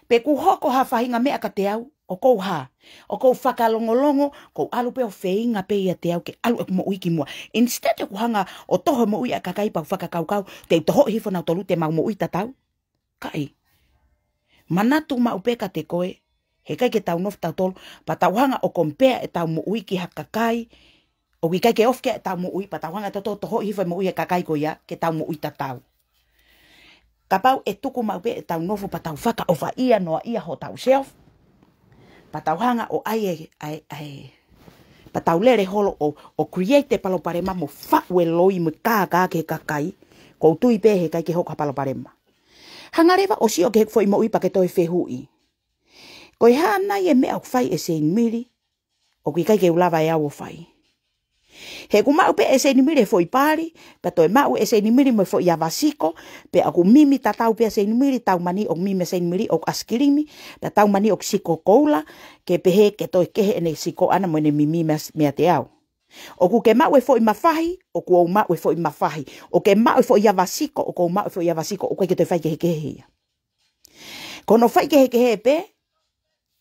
Pe ʻoku hoko ha faʻahinga meʻa kiate au, ʻoku ou hā, ʻoku ou fakalongolongo, ʻoku ou ʻalu pē ʻo feinga pē ʻiate au ke ʻalu ʻeku moʻui ki muʻa. Instead ʻoku hanga ʻo toho e moʻui ʻa e kakai pea u fakakaukau, te u tohoʻi hifo nautolu te mau moʻui tatau. ʻIkai. Manatu maʻu pē kiate koe, heʻikai ke tau nofo tautolu, pea tau hanga ʻo compare ʻetau moʻui ki ha kakai, ʻoku ʻikai ke ofi ki ai ʻetau moʻui, pea tau hanga ʻe tautolu ʻo tohoʻi hifo e moʻui ʻa e kakai ko ia, ke tau moʻui tatau. Kapau ʻe tuku maʻu pē ʻetau nofo pea tau fakaʻofaʻia noaʻia hotau self. Pea tau hanga ʻo ʻai e, ʻai, ʻai. Pea tau lele holo ʻo, ʻo create e palopalema mo faʻu e loi mo e kākā ki he kakai. ʻOku ou tui pē heʻikai ke hoko ha palopalema. Hanga leva ʻo sio ki heʻeku foʻi moʻui pea ke toe fehuʻi. Ko e hā nai e meʻa ʻoku fai ʻe Seinimili, ʻoku ʻikai ke u lava ʻe au ʻo fai. He ʻoku maʻu pē ʻe Seinimili e foʻi pali, pea toe maʻu ʻe Seinimili mo e foʻi ava siko, pea ʻoku mimi tatau pē ʻa Seinimili, taumani ʻoku mimi ʻa Seinimili, ʻoku ʻaisikilimi, pea taumani ʻoku siko koula, ke pehē ke toe kehe ʻene siko ʻana mo ʻene mimi mea, meiate au. ʻOku ke maʻu e foʻi mafahi, ʻoku ou maʻu e foʻi mafahi. ʻOku ke maʻu e foʻi ava siko, ʻoku ou maʻu e foʻi ava siko, ʻoku ʻikai ke toe faikehekehe ia. Ko hono faikehekehe pē,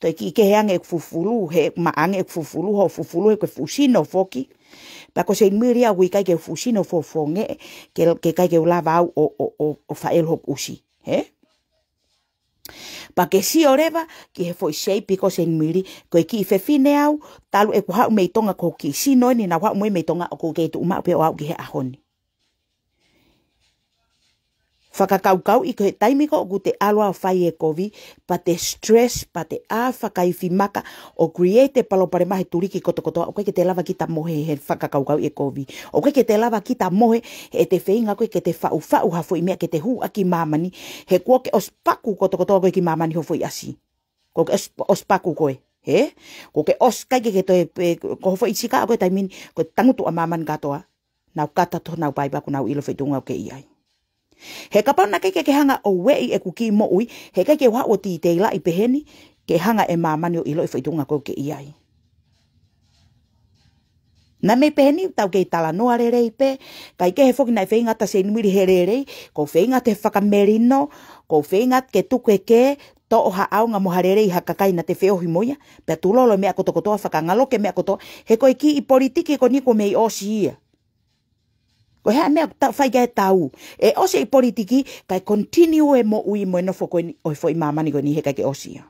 toe kiʻi kehe ange ʻeku fufulu, he maʻa ange ʻeku fufulu, hoʻo fufulu he ko e fuʻu sino foki. Pea ko Seinimili au ʻoku ʻikai ke u fuʻu sino fofongeʻe, ke, ke ʻikai ke u lava au ʻo, ʻo, ʻo, ʻo faʻelu hoku ʻusi. Hē? Pea ke sio leva ki he foʻi seipi ko Seinimili, ko e kiʻi fefine au, talu ʻeku haʻu mei Tonga ko e kiʻi sino eni naʻa ku haʻu mo ia mei Tonga ʻoku ou kei tuʻu maʻu pē ʻo aʻu ki he ʻaho ni. Fakakaukauʻi ko e taimi ko ē ʻoku te ʻalu ʻo fai e kovi, pea te stress, pea te ʻā fakaifimaka, ʻo create e palopalema he tuliki kotokotoa, ʻoku ʻikai ke te lava kita mohe he fakakaukauʻi e kovi. ʻOku ʻikai ke te lava kita mohe he te feinga koe ke te faʻufaʻu ha foʻi meʻa ke te hū ʻaki māmani, he kuo ke ʻosi paku kotokotoa koe ki māmani ho foʻi ʻasi. Kuo ke ʻosi, ʻosi paku koe, hē? Kuo ke ʻosi ʻikai ke ke toe, pe, ko ho foʻi sika ko e taimi ni, ko e tangutu ʻa māmani kātoa. Nau kata to, nau paipa ko nau ʻilo foʻi tuʻunga ʻoku ke ʻi ai. He kapau naʻe ʻikai ke ke hanga ʻo ueʻi ʻeku kiʻi moʻui, heʻikai ke u haʻu ʻo titeilaʻi peheni, ke hanga ʻe māmani ʻo ʻilo e foʻi tuʻunga ʻoku ke ʻi ai. Naʻa mei peheni tau kei talanoa lelei pē, kae kehe foki naʻe feinga atu ʻa Seinimili he lelei, ʻoku ou feinga atu he fakamelino, ʻoku ou feinga atu ke tuku e kē, toʻo ha ʻaonga mo ha lelei ha kakai naʻa te feohi mo ia, pea tulolo e meʻa kotokotoa, fakangaloke e meʻa kotoa, he ko e kiʻi politiki ko eni kuo mei ʻosi ia. Ko e hā e meʻa ʻoku tau fai ki ai e tau. ʻE ʻosi e politiki, kae continue e moʻui mo e nofo ko eni, ʻo e foʻi māmani ko eni heʻikai ke ʻosi ia.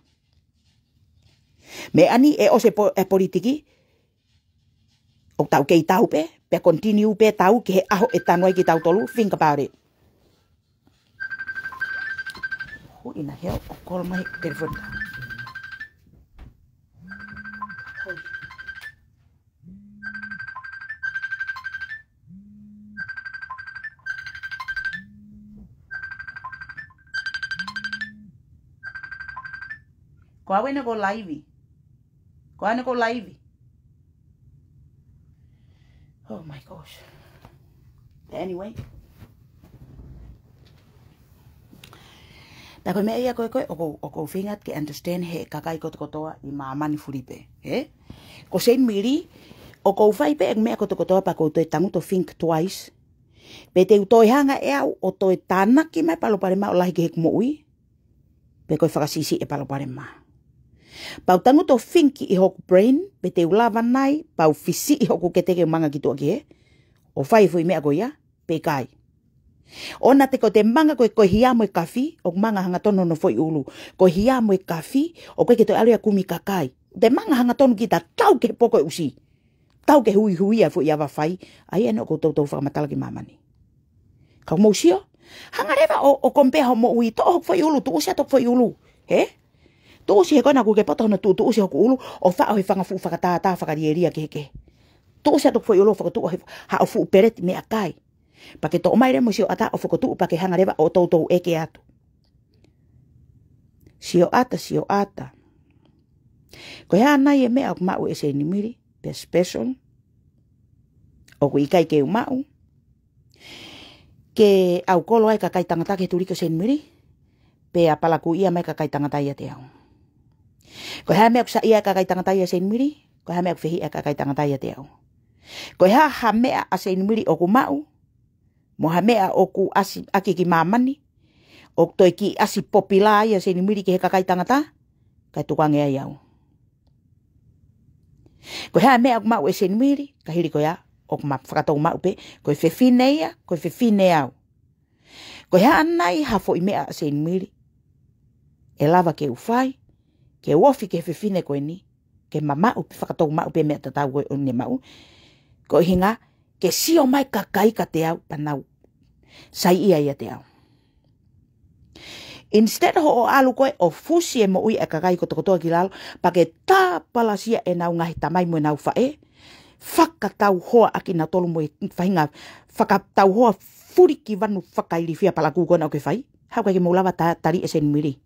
Meʻa ni ʻe ʻosi e po-, e politiki, ʻoku tau kei tau pē, pea continue pē tau ki he ʻaho ʻe tanu ai kitautolu, think about it. Who in the hell? ʻOku call mai e telefoni. Ko au ena ko laivi. Ko au ena ko laivi. Oh my gosh. But anyway. Pea ko e meʻa ia ko ē ko ē, ʻoku ou, ʻoku ou feinga ke understand he kakai kotokotoa ʻi māmani fulipē, hē? Ko Seinimili, ʻoku ou fai pē ʻeku meʻa kotokotoa pea ʻoku ou toe tangutu ʻo think twice. Pe te u toe hanga ʻe au ʻo toe tānaki mai palopalema ʻo lahi ki heʻeku moʻui. Pe ko e fakasiʻisiʻi e palopalema. Pea u tangutu ʻo think ʻi hoku brain, pe te u lava nai, pea u fisiʻi hoku kete ke manga ki tuʻa ki hē. ʻO fai e foʻi meʻa ko ia, pe ʻikai. ʻOua te ko te manga ko e, ko e hia mo e kafi, ʻoku manga hangatonu hono foʻi ʻulu. Ko e hia mo e kafi, ʻoku ʻikai ke toe ʻalu ia ʻo kumi kakai. Te manga hangatonu kita tau ki he poko ʻusi. Tau ki he huihuia e foʻi ava fai, ʻa ia ena ʻoku ou toutou fakamatala ki māmani. Ka mou sio, hanga leva ʻo, ʻo compare hoʻo moʻui, toʻo hoku foʻi ʻulu, tuʻusi atu hoku foʻi ʻulu. Hē? Tuʻusi he ko ena kuo ke poto hono tuʻu, tuʻusi hoku ʻulu, ʻo faʻo he fanga fuʻu fakatātā fakalielia kehekehe. Tuʻusi atu hoku foʻi ʻulu ʻo fokotuʻu he haʻo fuʻu peleti meʻakai. Pea ke toʻo mai leva mo e sioʻata ʻo fokotuʻu pea ke hanga leva ʻo toutou ʻeke atu. Sioʻata, sioʻata. Ko e hā nai e meʻa ʻoku maʻu ʻe Seinimili, pea special, ʻoku ʻikai ke u maʻu, ke ʻaukolo ai e kakai tangata ki he tuliki ʻo Seinimili, pea palakuʻia mai e kakai tangata ʻiate au. Ko e hā e meʻa ʻoku saiʻia ai e kakai tangata ʻia Seinimili, ko e hā e meʻa ʻoku fehiʻa ai e kakai tangata ʻiate au. Ko e hā ha meʻa ʻa Seinimili ʻoku maʻu, mo ha meʻa ʻoku ʻasi ʻaki ki māmani, ʻoku toe kiʻi ʻasi popilā ia Seinimili ki he kakai tangata, kae tukuange ai au. Ko e hā e meʻa ʻoku maʻu ʻe Seinimili, ka hili ko ia, ʻoku ma fakatou maʻu pē, ko e fefine ia, ko e fefine au. Ko e hā nai ha foʻi meʻa ʻa Seinimili ʻe lava ke u fai, ke u ofi ki he fefine ko eni, ke ma maʻu, fakatou maʻu pē meʻa tatau ko ē ʻoku ne maʻu. Ko e ʻuhinga, ke sio mai kakai kiate au pea nau saiʻia ʻiate au. Instead hoʻo ʻalu koe ʻo fusi e moʻui ʻa e kakai kotokotoa ki lalo, pea ke tāpalasia ʻenau ngaahi tamai mo ʻenau faʻē, fakatauhoa ʻakinautolu mo e faʻahinga fakatauhoa fulikivanu fakailifia palakū ko ena ʻoku ke fai. Haʻu ʻikai ke mou lava ta-, tali ʻe Seinimili.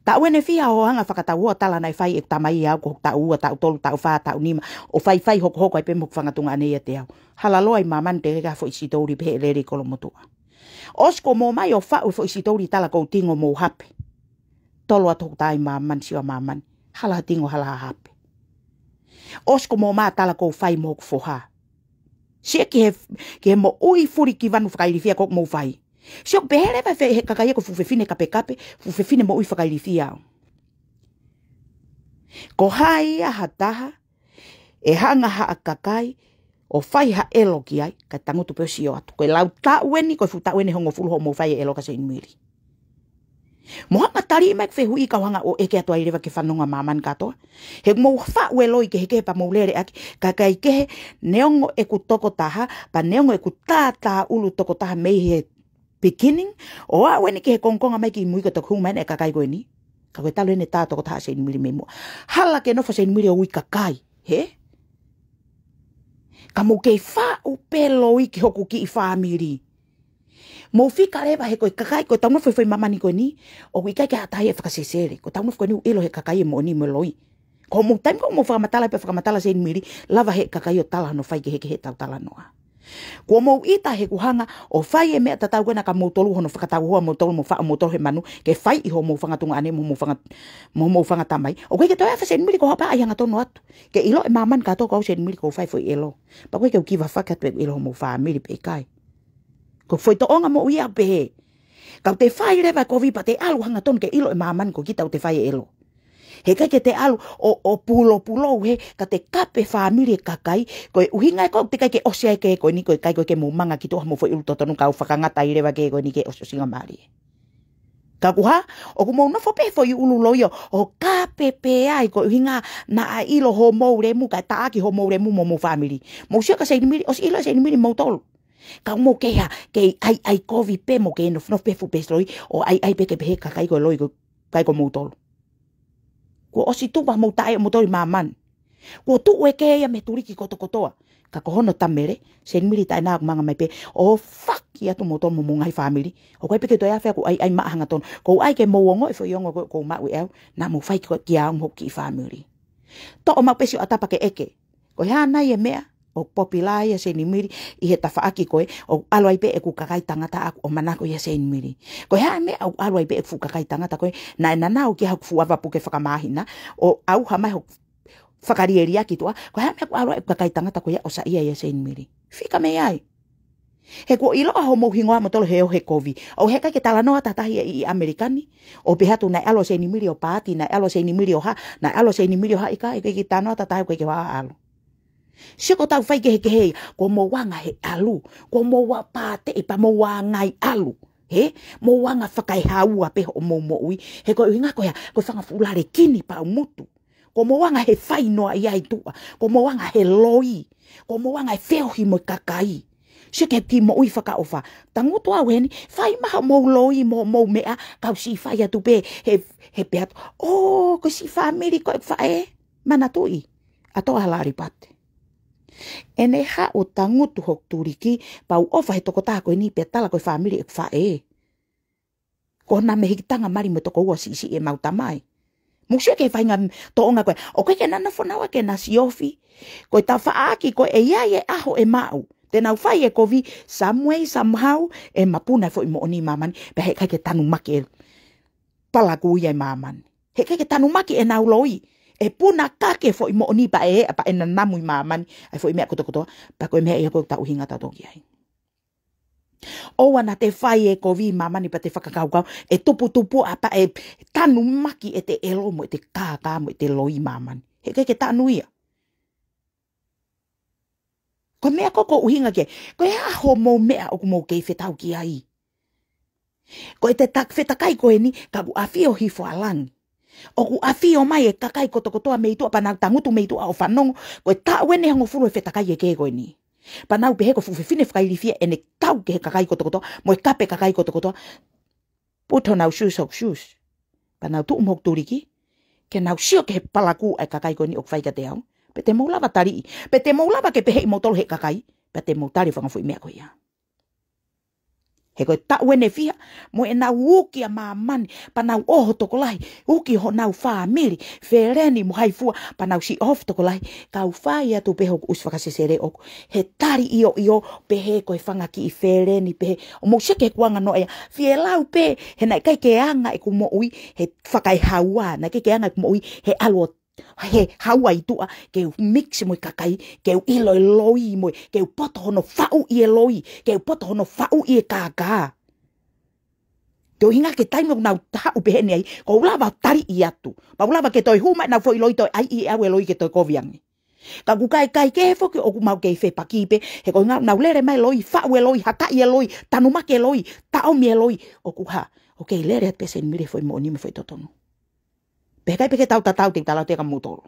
Taʻu ʻeni fiha hoʻo hanga fakatauhoa tala naʻe fai ʻe tamai au ko e taʻu ua, taʻu tolu, taʻu fā, taʻu nima, ʻo faifai hokohoko ai pē mo hoku fanga tuongaʻane ʻiate au. Hala loa ʻi māmani teʻeki ai ha foʻi sitouli pehē ʻe lele ʻi Kolomotuʻa. ʻOsi kuo mou ō mai ʻo faʻu e foʻi sitouli tala ʻoku ou tingo mou hape. Tolo atu hoku tā ʻi māmani, sio ʻa māmani. Hala ha tingo, hala ha hape. ʻOsi kuo mou ō mai ʻo tala ʻoku ou fai mo hoku foha. Sio ki he, ki he moʻui fulikivanu fakailifia ʻoku mou fai. Sio pehē leva ʻe he kakai ko e fuʻu fefine kapekape, fuʻu fefine moʻui fakailifia au. Ko hai ia ha taha ʻe hanga haʻa kakai ʻo fai ha ʻelo ki ai, kae tangutu pē ʻo sio atu. Ko e lau taʻu ʻeni, ko e fuʻu taʻu ʻeni ʻe hongofulu hoʻomou fai e ʻelo kia Seinimili. Mou hanga tali mai ʻeku fehuʻi kae u hanga ʻo ʻeke atu ai leva ki he fanongo ʻa māmani kātoa. He ʻoku mou faʻu e loi kehekehe pea mou lele ʻaki, kae ʻikai kehe, neongo ʻeku tokotaha, pea neongo ʻeku tātāʻulu tokotaha mei he beginning, ʻo aʻu ʻeni ki he kongokonga mai ki mui ko e toki hū mai ʻeni e kakai ko eni. Ka ko e talu ʻeni e tā tokotaha ʻa Seinimili mei muʻa. Hala ke nofo Seinimili ʻo ui kakai, hē? Ka mou kei faʻu pē loi ki hoku kiʻi fāmili. Mou fika leva he ko e kakai, ko ʻetau nofo he foʻi māmani ko eni, ʻoku ʻikai ke ʻi ai ha taha ia ʻe fakasesele. Ko ʻetau nofo ko eni ʻoku ʻilo he kakai e moʻoni mo e loi. Ko hoʻomou taimi ko ē ʻoku mou fakamatala pē fakamatala Seinimili, lava he kakai ʻo tala hono fai kehekehe ʻetau talanoa. Kuo mou ʻita he ʻoku hanga ʻo fai e meʻa tatau ko ena kia moutolu hono fakatauhoa moutolu mo faʻu moutolu he manu, ke fai ʻe hoʻomou fanga tuongaʻane mo hoʻomou fanga, mo hoʻomou fanga tamai. ʻOku ʻikai ke toe ʻafa Seinimili ko haʻu pē ʻo ʻai hangatonu atu. Ke ʻilo ʻe māmani kātoa ko au Seinimili ʻoku ou fai e foʻi ʻelo. Pea ʻoku ʻikai ke u kivafaki atu ʻeku ʻilo hoʻomou fāmili pe ʻikai. Ko e foʻi toʻonga moʻui ia pehē. Ka u toe fai leva e kovi pea te ʻalu hangatonu ke ʻilo ʻe māmani ko kita ʻoku te fai e ʻelo. He ʻikai ke te ʻalu ʻo, ʻo pulopulou he ka te kape fāmili e kakai, ko e ʻuhinga ia ʻoku teʻeki ai ke ʻosi ai ke ko eni ko e kakai ko ē ke mou manga ki tuʻa mo e foʻi ʻulu totonu ka u fakangata ai leva ke ko eni ke ʻosiʻosingamālie. Ka ʻoku hā, ʻoku mou nofo pē he foʻi ʻulu loi ʻo, ʻo kape pē ai ko e ʻuhinga naʻa ʻilo hoʻomou lemu, kae taʻaki hoʻomou lemu mo hoʻomou fāmili. Mou sio kia Seinimili, ʻosi ʻilo ʻe Seinimili moutolu. Ka mou kei hā, kei ʻaiʻai kovi pē mo kei nofonofo pē he fuʻu peesi loi, ʻo ʻaiʻai pē ke pehē kakai ko e loi ko, kakai ko moutolu. Kuo ʻosi tupu hoʻomou taʻeʻaonga moutolu ʻi māmani. Kuo tuʻu e kē ia mei he tuliki kotokotoa. Ka ko hono tamele, Seinimili taʻe na ʻoku manga mai pē ʻo faki atu moutolu mo hoʻomou ngaahi fāmili. ʻOku ʻikai pē ke toe ʻafa ia ʻoku ʻaiʻai maʻa hangatonu. Ko au ke mou ongoʻi e foʻi ongo ko, ko u maʻu ʻe au, naʻa mou fai ki, kia au mo hoku kiʻi fāmili. Toʻo maʻu pē siʻo ʻatā pea ke ʻeke. Ko e hā nai e meʻa ʻoku popilā ia Seinimili ʻi he tafaʻaki ko ē, ʻoku ʻalu ai pē ʻeku kakai tangata ʻaʻaku ʻo manako ia Seinimili. Ko e hā e meʻa ʻoku ʻalu ai pē ʻeku fuʻu kakai tangata ko ē, naʻe nanao ki ai hoku fuʻu ava puke fakamāhina, ʻo ʻauha mai hoku fakalieliaki tuʻa, ko e hā e meʻa ʻoku ʻalu ai ʻeku kakai tangata ko ia ʻo saiʻia ia Seinimili. Fika mei ai. He kuo ʻiloa hoʻomou hingoa moutolu he ʻoho he kovi. ʻOku ʻikai ke talanoa ʻa e taha ia ʻi ʻAmelika ni. ʻO pehē atu naʻe ʻalu ʻa Seinimili ʻo paati, naʻe ʻalu ʻa Seinimili ʻo hā, naʻe ʻalu ʻa Seinimili ʻo hā, ʻikai ke talanoa ʻa e taha ia ʻoku ʻikai ke u ʻalu. Sio ko ʻetau fai kehekehe ia, kuo mou anga he ʻalu, kuo mou anga pāteʻi pea mou anga ʻi ʻalu. Hē? Mou anga fakaehaua pē hoʻomou moʻui. He ko e ʻuhinga ko ia, ko e fanga fuʻu lale kini pau mutu. Kuo mou anga he fai noa ʻi ai tuʻa. Kuo mou anga he loi. Kuo mou anga he feohi mo e kakai. Sio ki he kiʻi moʻui fakaʻofa. Tangutu au heni, fai mai hoʻomou loi mo hoʻomou meʻa, kau siʻi fai atu pē, he, he pehē atu. ʻŌ, ko e siʻi fāmili ko e faʻē, manatuʻi. ʻAtoa ha lali pate. ʻEne haʻu ʻo tangutu hoku tuliki, pea u ʻofa he tokotaha ko eni pea tala ko e fāmili ʻeku faʻē. Ko hona mehikitanga mali mo e tokoua siʻisiʻi ʻemau tamai. Mou sio ki he faʻahinga toʻonga ko ē. ʻOku ʻikai ke na nofo naua ke na siofi. Ko e tafaʻaki ko ē ʻe ʻi ai e ʻaho ʻe maʻu. Te nau fai e kovi some way, somehow, ʻe mapuna e foʻi moʻoni ʻi māmani. Pea heʻikai ke tanumaki e palakū ia ʻi māmani. Heʻikai ke tanumaki ʻenau loi. ʻE puna kake e foʻi moʻoni pea ʻe, pea ʻe nanamu ʻi māmani. ʻA e foʻi meʻa kotokotoa. Pea ko e meʻa ia ko ē ʻoku tau ʻuhinga tautolu ki ai. ʻOua naʻa te fai e kovi ʻi māmani pea te fakakaukau ʻe tuputupuʻa pea ʻe tanumaki ʻete ʻelo mo ʻete kākā mo ʻete loi ʻi māmani. He ʻikai ke tanu ia. Ko e meʻa ko ē ʻoku ou ʻuhinga ki ai, ko e hā hoʻomou meʻa ʻoku mou kei fetauʻaki ai? Ko ʻete ta-, fetakai ko eni, ka ʻoku ʻafio hifo ʻa langi. ʻOku ʻafio mai e kakai kotokotoa mei tuʻa pea nau tangutu mei tuʻa ʻo fanongo, ko e taʻu ʻeni ʻe hongofulu e fetakai ʻe kehe ko eni. Pea nau pehē ko e fuʻu fefine fakailifia ʻene tau ki he kakai kotokotoa, mo e kape kakai kotokotoa. Put honau shoes, hoku shoes. Pea nau tuʻu mo hoku tuliki, ke nau sio ki he palakū ʻa e kakai ko eni ʻoku fai kiate au. Pe te mou lava taliʻi, pe te mou lava ke pehē ʻe moutolu he kakai, pe te mou tali e fanga foʻi meʻa ko ia. He ko e taʻu ʻeni ʻe fiha, mo ʻenau uki ʻa māmani, pea nau ʻoho tokolahi, uki honau fāmili, feleni mo hai fua, pea nau siʻi ʻoho tokolahi, kau fai atu pē hoku ʻusi fakasesele ʻoku, he tali ʻio ʻio, pehē ko e fanga kiʻi feleni, pehē, ʻo mou sio ki he kuonga noa ia, fie lau pē, he naʻe ʻikai ke anga ʻeku moʻui, he fakaehaua, naʻe ʻikai ke anga ʻeku moʻui, he ʻalu ʻo he haua ʻi tuʻa, ke u mix mo e kakai, ke u ʻilo e loi mo e, ke u poto hono faʻu ʻi e loi, ke u poto hono faʻu ʻi e kākā. Ko e ʻuhinga ki he taimi ʻoku nau haʻu pehē ni ai, ʻoku ou lava taliʻi atu. Pea ʻoku ou lava ke toe hū mai ʻenau foʻi loi toe ʻai ʻe au e loi ke toe kovi ange. Ka ʻoku ʻikai, ʻikai ke foki ʻoku mau kei fepaki pē, he ko e ʻuhinga ʻoku nau lele mai e loi, faʻu e loi, hakaʻi e loi, tanumaki e loi, taʻomi e loi, ʻoku hā, ʻoku kei lele atu pē Senimili he foʻi moʻoni mo e foʻi totonu. Pea ʻikai pē ke tau tatau te u tala atu kia moutolu.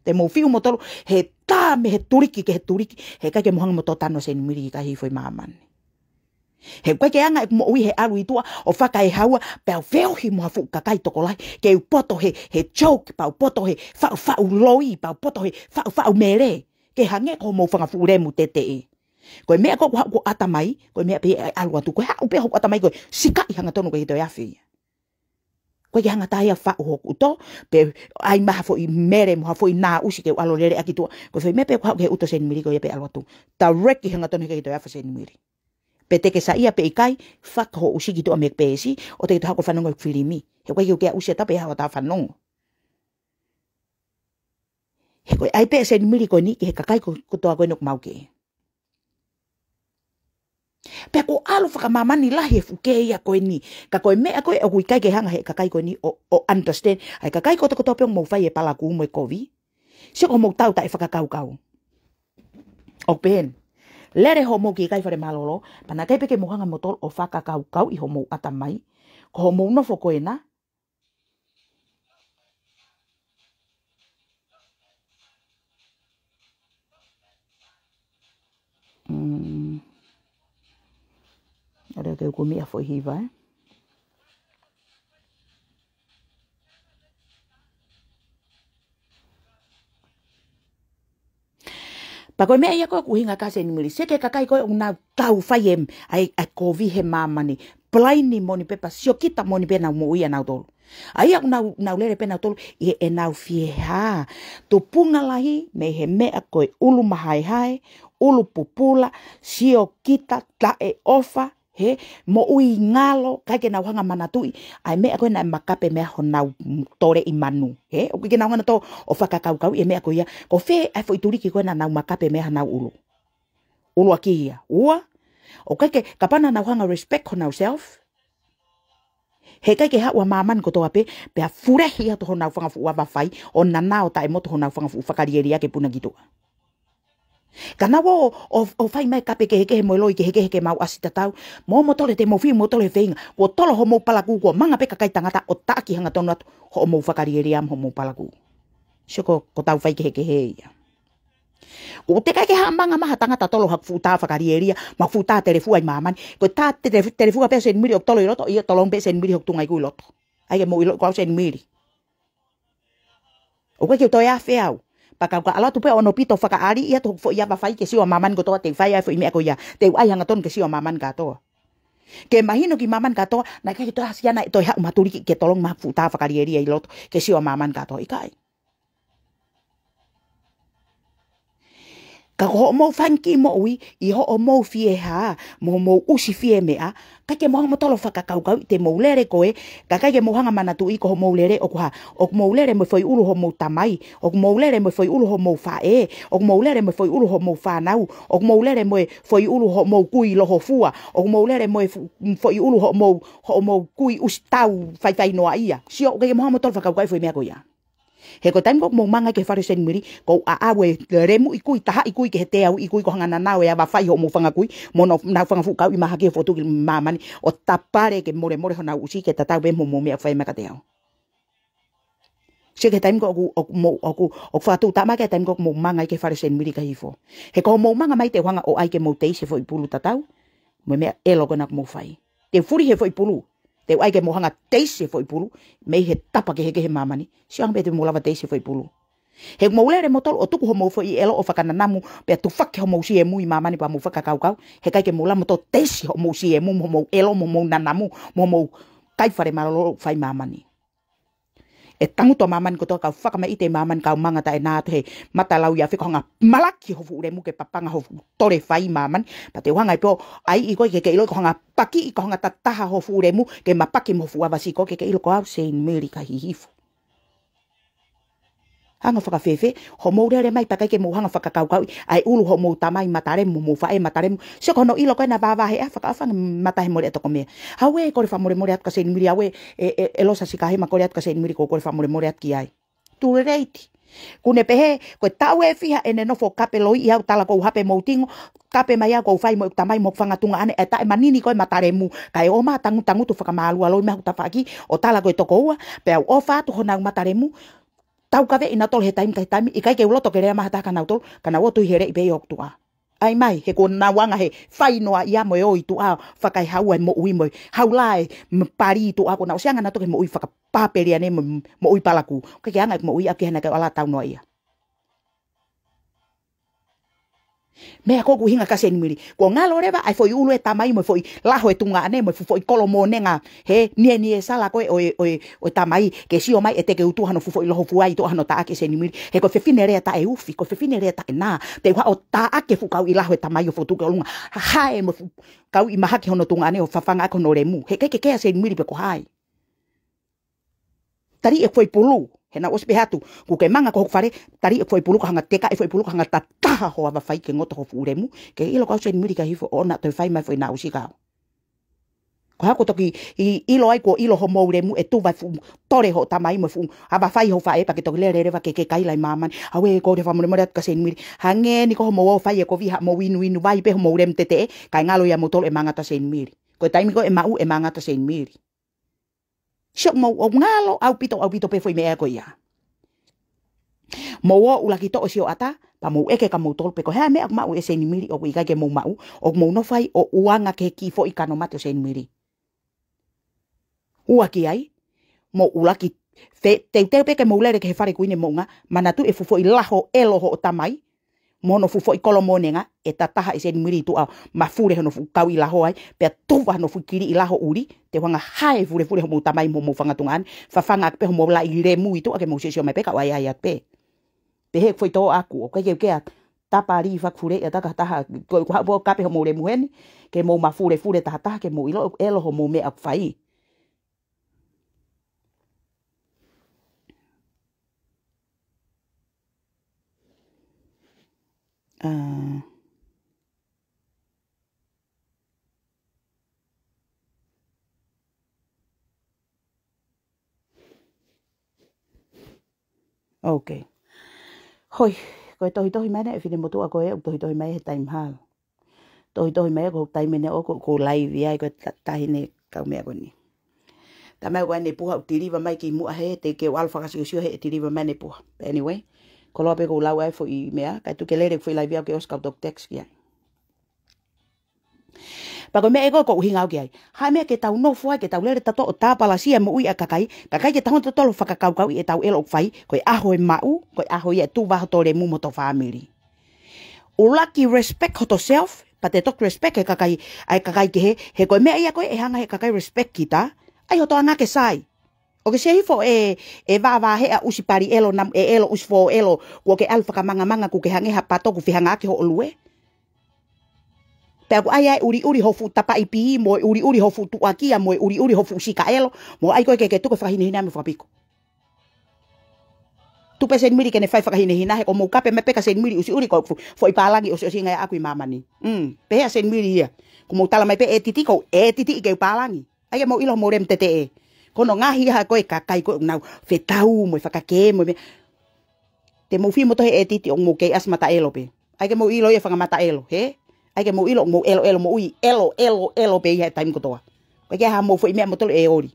Te mou fiu moutolu, he tā mei he tuliki ki he tuliki, he ʻikai ke mou hanga mo tō tanu ʻa Senimili ki he kakai ʻi he foʻi māmani. He ʻikai ke anga ʻeku moʻui he ʻalu ʻi tuʻa, ʻo fakaehaua, pea u feohi mo ha fuʻu kakai tokolahi, ke u poto he, he joke, pea u poto he faʻufaʻu loi, pea u poto he faʻufaʻu mele, ke hangē ko hoʻomou fanga fuʻu lemu teteʻe. Ko e meʻa ko ē ʻoku haʻu ki hoku ʻatamai, ko e meʻa pē ia ʻe ʻalu atu, ko e haʻu pē hoku ʻatamai ko e sikaʻi hangatonu ko e toe afe ia. Ko e ke hanga taia faʻu hoku ʻuto, pe ʻai mai ha foʻi mele mo ha foʻi nāusi ke u ʻalu ʻo lele ʻaki tuʻa. Ko e foʻi meʻa pē ʻoku haʻu ki he ʻuto Senimili ko ia pē ʻalu atu. Direct hangatonu he ʻikai ke toe afe Senimili. Pe te ke saiʻia pe ʻikai, fakahoʻusi ki tuʻa mei he peesi, ʻo te ke toe haʻu ʻo fanongo ki he filimi. He ʻoku ʻikai ke u kei usi ʻe taha pe ʻe haʻu ʻo fanongo. He ko e ʻai pē ʻa Senimili ko eni, ki he kakai ko, kotoa ko eni ʻoku mau kē. Pea ko e ʻalu fakamāmani lahi e fuʻu kē ia ko eni. Ka ko e meʻa ko ē ʻoku ʻikai ke hanga he kakai ko eni ʻo, ʻo understand. ʻA e kakai kotokotoa pē ʻoku mou fai e palakū mo e kovi. Sio ko hoʻomou tau taʻefakakaukau. ʻOku pehē ni. Lele hoʻomou kiʻi kai fale mālōlō. Pea naʻe ʻikai pē ke mou hanga moutolu ʻo fakakaukauʻi hoʻomou ʻatamai. Ko hoʻomou nofo ko ena. Mm. ʻAlu ke u kumi ʻa e foʻi hiva, ē? Pea ko e meʻa ia ko ē ʻoku ʻuhinga ki ai Senimili. Sio ki he kakai ko ē ʻoku nau tau fai e, ʻai, ʻai kovi he māmani. Palaini moʻoni pē pea siokita moʻoni pē ʻenau moʻui ʻanautolu. ʻA ia ʻoku nau, nau lele pē ʻanautolu, ʻi heʻenau fie hā. Tupunga lahi, mei he meʻa ko e ʻulu mahaehae, ʻulu pupula, siokita, taʻeʻofa, he, moʻui ngalo, ʻikai ke nau hanga manatuʻi, ʻa e meʻa ko ē naʻe makape mei ai honau toleʻi manu. He, ʻoku ʻikai ke nau hanga nautolu ʻo fakakaukauʻi e meʻa ko ia, ko fē ʻa e foʻi tuliki ko ē naʻa nau makape mei ai honau ʻulu. ʻUluaki ia. Ua, ʻoku ʻikai ke, kapau naʻa nau hanga respect honau self. He ʻikai ke haʻu ʻa māmani kotoa pē, pea fulehi atu honau fanga fuʻu ava fai, ʻo nana ʻo taʻemotu honau fanga fuʻu fakalielia ke puna ki tuʻa. Ka nau ō, ʻo, ʻo fai mai kape kehekehe mo e loi kehekehe ke mau ʻasi tatau. Mo moutolu te mou fiu moutolu he feinga. Kuo tolo hoʻomou palakū, kuo manga pē kakai tangata ʻo taʻaki hangatonu atu hoʻomou fakalielia mo hoʻomou palakū. Sio ko, ko e tau fai kehekehe ia. ʻOku teʻeki ke haʻamanga mai ha tangata tolo haku fuʻu tā fakalielia, mo haku fuʻu tā telefua ʻi māmani. Ko e tā te-, te-, telefua pē Senimili ʻoku tolo ʻi loto, ʻio tolo pē Senimili hoku tunga iku ʻi loto. ʻAi ke mou ʻilo ko au Senimili. ʻOku ʻikai ke u toe afe au. Pea ka u ka ʻalu atu pē ʻo ʻono pito fakaʻaliʻi atu hoku foʻi ava fai ke sio ʻa māmani kotoa te u fai ʻa e foʻi meʻa ko ia. Te u ʻai hangatonu ke sio ʻa māmani kātoa. Ke mahino ki māmani kātoa, naʻe ʻikai ke toe ʻasi ʻana ʻe toe haʻu ha tuliki ke tolongi mai haku fuʻu tā fakalielia ʻi loto, ke sio ʻa māmani kātoa ʻikai. Ka ko hoʻomou fanga kiʻi moʻui, ʻi hoʻomou fie hā, mo hoʻomou ʻusi fie meʻa, ʻikai ke mou hanga ʻo tolo fakakaukauʻi te mou lele ko ē, ka ʻikai ke mou hanga ʻo manatuʻi ko hoʻomou lele ʻoku hā, ʻoku mou lele mo e foʻi ʻulu hoʻomou tamai, ʻoku mou lele mo e foʻi ʻulu hoʻomou faʻē, ʻoku mou lele mo e foʻi ʻulu hoʻomou fānau, ʻoku mou lele mo e foʻi ʻulu hoʻomou kui lohofua, ʻoku mou lele mo e fu-, foʻi ʻulu hoʻomou, hoʻomou kui ʻusi tau faifai noa ia. Sio, ʻikai ke mou hanga ʻo tolo fakakaukauʻi e foʻi meʻa ko ia. He ko e taimi ko ē ʻoku mou manga ai ki he fale ʻo Seinimili, ko e ʻaʻau e lemu ʻi kui, taha ʻi kui ki he teau ʻi kui, ko e hanga naʻa nau ʻave fai hoʻomou fanga kui, mo nau, nau fanga fuʻu kau ʻi mahaki he fotu ki māmani, ʻo tapale ke molemole honau ʻusi ke tatau pē mo hoʻomou meʻa fai mai kiate au. Sio ki he taimi ko ē ʻoku, ʻoku mou, ʻoku, ʻoku fakatuʻutāmaki e taimi ko ē ʻoku mou manga ai ki he fale ʻo Seinimili ka hifo. He ko hoʻomou manga mai te u hanga ʻo ʻai ke mou teisi e foʻi pulu tatau, mo e meʻa ʻelo ko ena ʻoku mou fai. Te u fuli he foʻi pulu. Te u ʻai ke mou hanga ʻo teisi e foʻi pulu, mei he tapa kehekehe ʻo māmani. Sio ange pē te mou lava teisi e foʻi pulu. He mou lele mou tolo ʻo tuku hoʻomou foʻi ʻelo ʻo fakananamu, pea tufaki hoʻomou siemu ʻi māmani pea mou fakakaukau. He ʻikai ke mou lava mou tolo teisi hoʻomou siemu, mo hoʻomou ʻelo, mo hoʻomou nanamu, mo hoʻomou kai fale mālōlō ʻoku fai ʻi māmani. ʻE tangutu ʻa māmani kotoa, kau fakamāʻite ʻa māmani, kau manga taʻe nā atu he mata lau ia feko hanga malaki ho fuʻu lemu ke papanga ho fuʻu tole fai ʻi māmani. Pea te u hanga ʻe pō ai ʻi koe ke ke ʻilo ko e hanga paki, ko e hanga tataha ho fuʻu lemu ke mapaki mo ho fuʻu ʻavasi ko ē ke ke ʻilo ko au Seinimili ka hihifo. Hanga fakafēfē, hoʻomou lele mai pea ʻikai ke mou hanga fakakaukauʻi ʻa e ʻulu hoʻomou tamai matalemu, mo hoʻomou faʻē matalemu. Sio ko hono ʻilo ko ē naʻa vāvāheʻa, fakaʻofa ange mata he mole ʻa e toko meʻa. Haue, kole fakamolemole atu kia Seinimili, haue, ʻe, ʻe, ʻe Losa Sikahe ma kole atu kia Seinimili, ko e kole fakamolemole atu ki ai. Too late. Kuo ne pehē, ko e taʻu ʻe fiha ʻene nofo kape loi ʻi au tala ko u hape mou tingo, kape mai au ko u fai mo ʻeku tamai mo hoku fanga tuongaʻane, ʻe taʻe manini ko ē matalemu, kae ō mai ʻo tangu, tangutu fakamālualoi mai hoku tafaʻaki, ʻo tala ko e toko ua, pea u ʻofa atu honau matalemu, taukaveʻi nautolu he taimi ki he taimi, ʻikai ke u loto ke lea mai ha taha kia nautolu, ka nau ō ʻo tui heleʻi pē ʻi hoku tuʻa. ʻAi mai, he kuo nau anga he fai noa ia mo e ō ʻi tuʻa, fakaehaua e moʻui mo e haulā e m-, pali ʻi tuʻa, kuo nau ʻosi anga nautolu ki he moʻui fakapāpeli ʻanai mo, moʻui palakū. ʻIkai ke anga ʻeku moʻui ʻaʻaku ki he hana ke ala tau noa ia. Meʻa ko ē ʻoku ʻuhinga kia Seinimili. Kuo ngalo leva ʻa e foʻi ʻulu e tamai mo e foʻi laho e tuongaʻane mo e fuʻu foʻi kolo moʻunga. He nienie sala ko ē ʻo e, ʻo e, ʻo e tamai ke sio mai ʻe teke utu hano fuʻu foʻi lohofua ʻi tuʻa hano taʻaki ʻe Seinimili. He ko e fefine lea taʻeufi, ko e fefine lea taʻenā. Te u haʻu ʻo taʻaki e fuʻu kau ʻi laho e tamai ʻo fotu ki ʻolunga. Hae mo e fuʻu kau ʻi mahaki hono tuongaʻane ʻo fafanga ʻaki hono lemu. He ʻikai ke kea Seinimili pe ko hai. Tali e foʻi pulu. He naʻa ku ʻosi pehē atu, kuo ke manga ki hoku fale, tali e foʻi pulu, ka hanga teka e foʻi pulu, ka hanga tataha ho ʻavafai ke ngoto ho fuʻu lemu, ke ʻilo ko au Seinimili ka hifo ʻo na toe fai mai foʻi naʻa ʻosi kau. Ko e hā kuo toki ʻi-, ʻilo ai, kuo ʻilo hoʻomou lemu ʻe tuva e fuʻu tole hoʻo tamai mo e fuʻu ʻavafai hoʻo faʻē pea ke toki lele leva ke ke kaila ʻi māmani. Haue, kole fakamolemole atu kia Seinimili. Hangē ni ko hoʻomou ō ʻo fai e kovi, haʻamou inuinu vai pē hoʻomou lemu teteʻe, kae ngalo ia moutolu ʻe manga atu ʻa Seinimili. Ko e taimi ko ē ʻe maʻu ʻe manga atu ʻa Seinimili. Sio, mou ō ngalo ʻaupito, ʻaupito pē foʻi meʻa ko ia. Mou ō ʻuluaki toʻo e sioʻata, pea mou ʻeke kia moutolu pe ko e hā e meʻa ʻoku maʻu ʻe Seinimili ʻoku ʻikai ke mou maʻu, ʻoku mou nofo ai ʻo ʻuanga ki he kiʻi foʻi kano mate ʻo Seinimili. Ua ki ai, mou ʻuluaki fe-, teuteu pē ke mou lele ki he fale kuini moʻunga, manatuʻi e fuʻu foʻi laho ʻelo hoʻo tamai, mo hono fuʻu foʻi kolo moʻunga, ʻe tataha ʻe Seinimili ʻi tuʻa, mafule hono fuʻu kau ʻi laho ai, pea tuva hono fuʻu kili ʻi laho ʻuli, te u hanga hae fulefule hoʻomou tamai mo hoʻomou fanga tuongaʻane, fafanga ʻaki pē hoʻomou laʻi lemu ʻi tuʻa ke mou siosio mai pē ka ʻai ai atu pē. Pehē foʻi tō ʻaʻaku, ʻoku ʻikai ke u kea tapali fakafuleʻi ʻe ha taha, ko, ko haʻu pē ʻo kape hoʻomou lemu heni, ke mou mafulefule tahataha, ke mou ʻilo, ʻelo hoʻomou meʻa ʻoku fai. Ah. Ok. Hoi, ko e tohitohi mai eni e finemotuʻa ko ē, ʻoku tohitohi mai he taimi hā. Tohitohi mai ko e taimi eni ʻoku, ʻoku laivi ai ko e ta-, taʻahine kaumeʻa ko eni. Taimi ko ē ʻene puha ʻoku tiliva mai ki muʻa he, teʻeki ke u ʻalu fakasiosio he ʻe tiliva mai ʻene puha. But anyway, koloa pē ʻoku ou lau ai e foʻi meʻa, kae tuku ke lele e foʻi laivi au ke ʻosi kau toki text ki ai. Pea ko e meʻa ē ko ē ʻoku ou ʻuhinga au ki ai. Hā e meʻa ke tau nofo ai, ke tau lele tautolu ʻo tāpalasia e moʻui ʻa e kakai, kae ʻikai ke tau hanga tautolu ʻo fakakaukauʻi ʻetau ʻelo ʻoku fai, ko e ʻaho ʻe maʻu, ko e ʻaho ia ʻe tuva hoto lemu mo hoto fāmili. ʻUluaki respect hoto self, pea te toki respect e kakai, ʻa e kakai kehe, he ko e meʻa ia ko ē ʻe hanga he kakai respect kita, ʻai hoto anga ke sai. ʻOku ke sio hifo ʻe, ʻe vāvāheʻa ʻusi pali ʻelo, namu ʻe ʻelo, ʻusi fō ʻelo, kuo ke ʻalu fakamangamanga kuo ke hangē ha pato kuo fehangaaki hoʻo lue. Pea ʻoku ʻai ʻa e ʻuliʻuli ho fuʻu tapaʻi pī, mo e ʻuliʻuli ho fuʻu tuʻakia, mo e ʻuliʻuli ho fuʻu sika ʻelo, mo ʻai koe ke ke tuku e fakahinehina mo e fakapiko. Tuku pē Seinimili ke ne fai fakahinehina he ko mou kape mai pē ka Seinimili ʻusi ʻuli ko e fu-, foʻi pālangi ʻosiʻosinga ia ʻaʻaku ʻi māmani. Mm, pehē ʻa Seinimili ia. Ko mou tala mai pē ʻe titi ko, ʻe titi ʻi ke u pālangi. ʻAi ke mou ʻilo mou lemu teteʻe. Ko hono ngaahi ʻaho ko e kakai ko ʻenau fetau mo e fakakē mo e meʻa. Te mou fie mo tohi ʻe titi ʻo mou kei ʻasi mata ʻelo pē. ʻAi ke mou ʻilo ia fanga mata ʻelo, hē? ʻAi ke mou ʻilo mou ʻelo ʻelo moʻui ʻelo ʻelo ʻelo pē ia he taimi kotoa. Ko e ke ha mou foʻi meʻa mo tolu ʻe oli.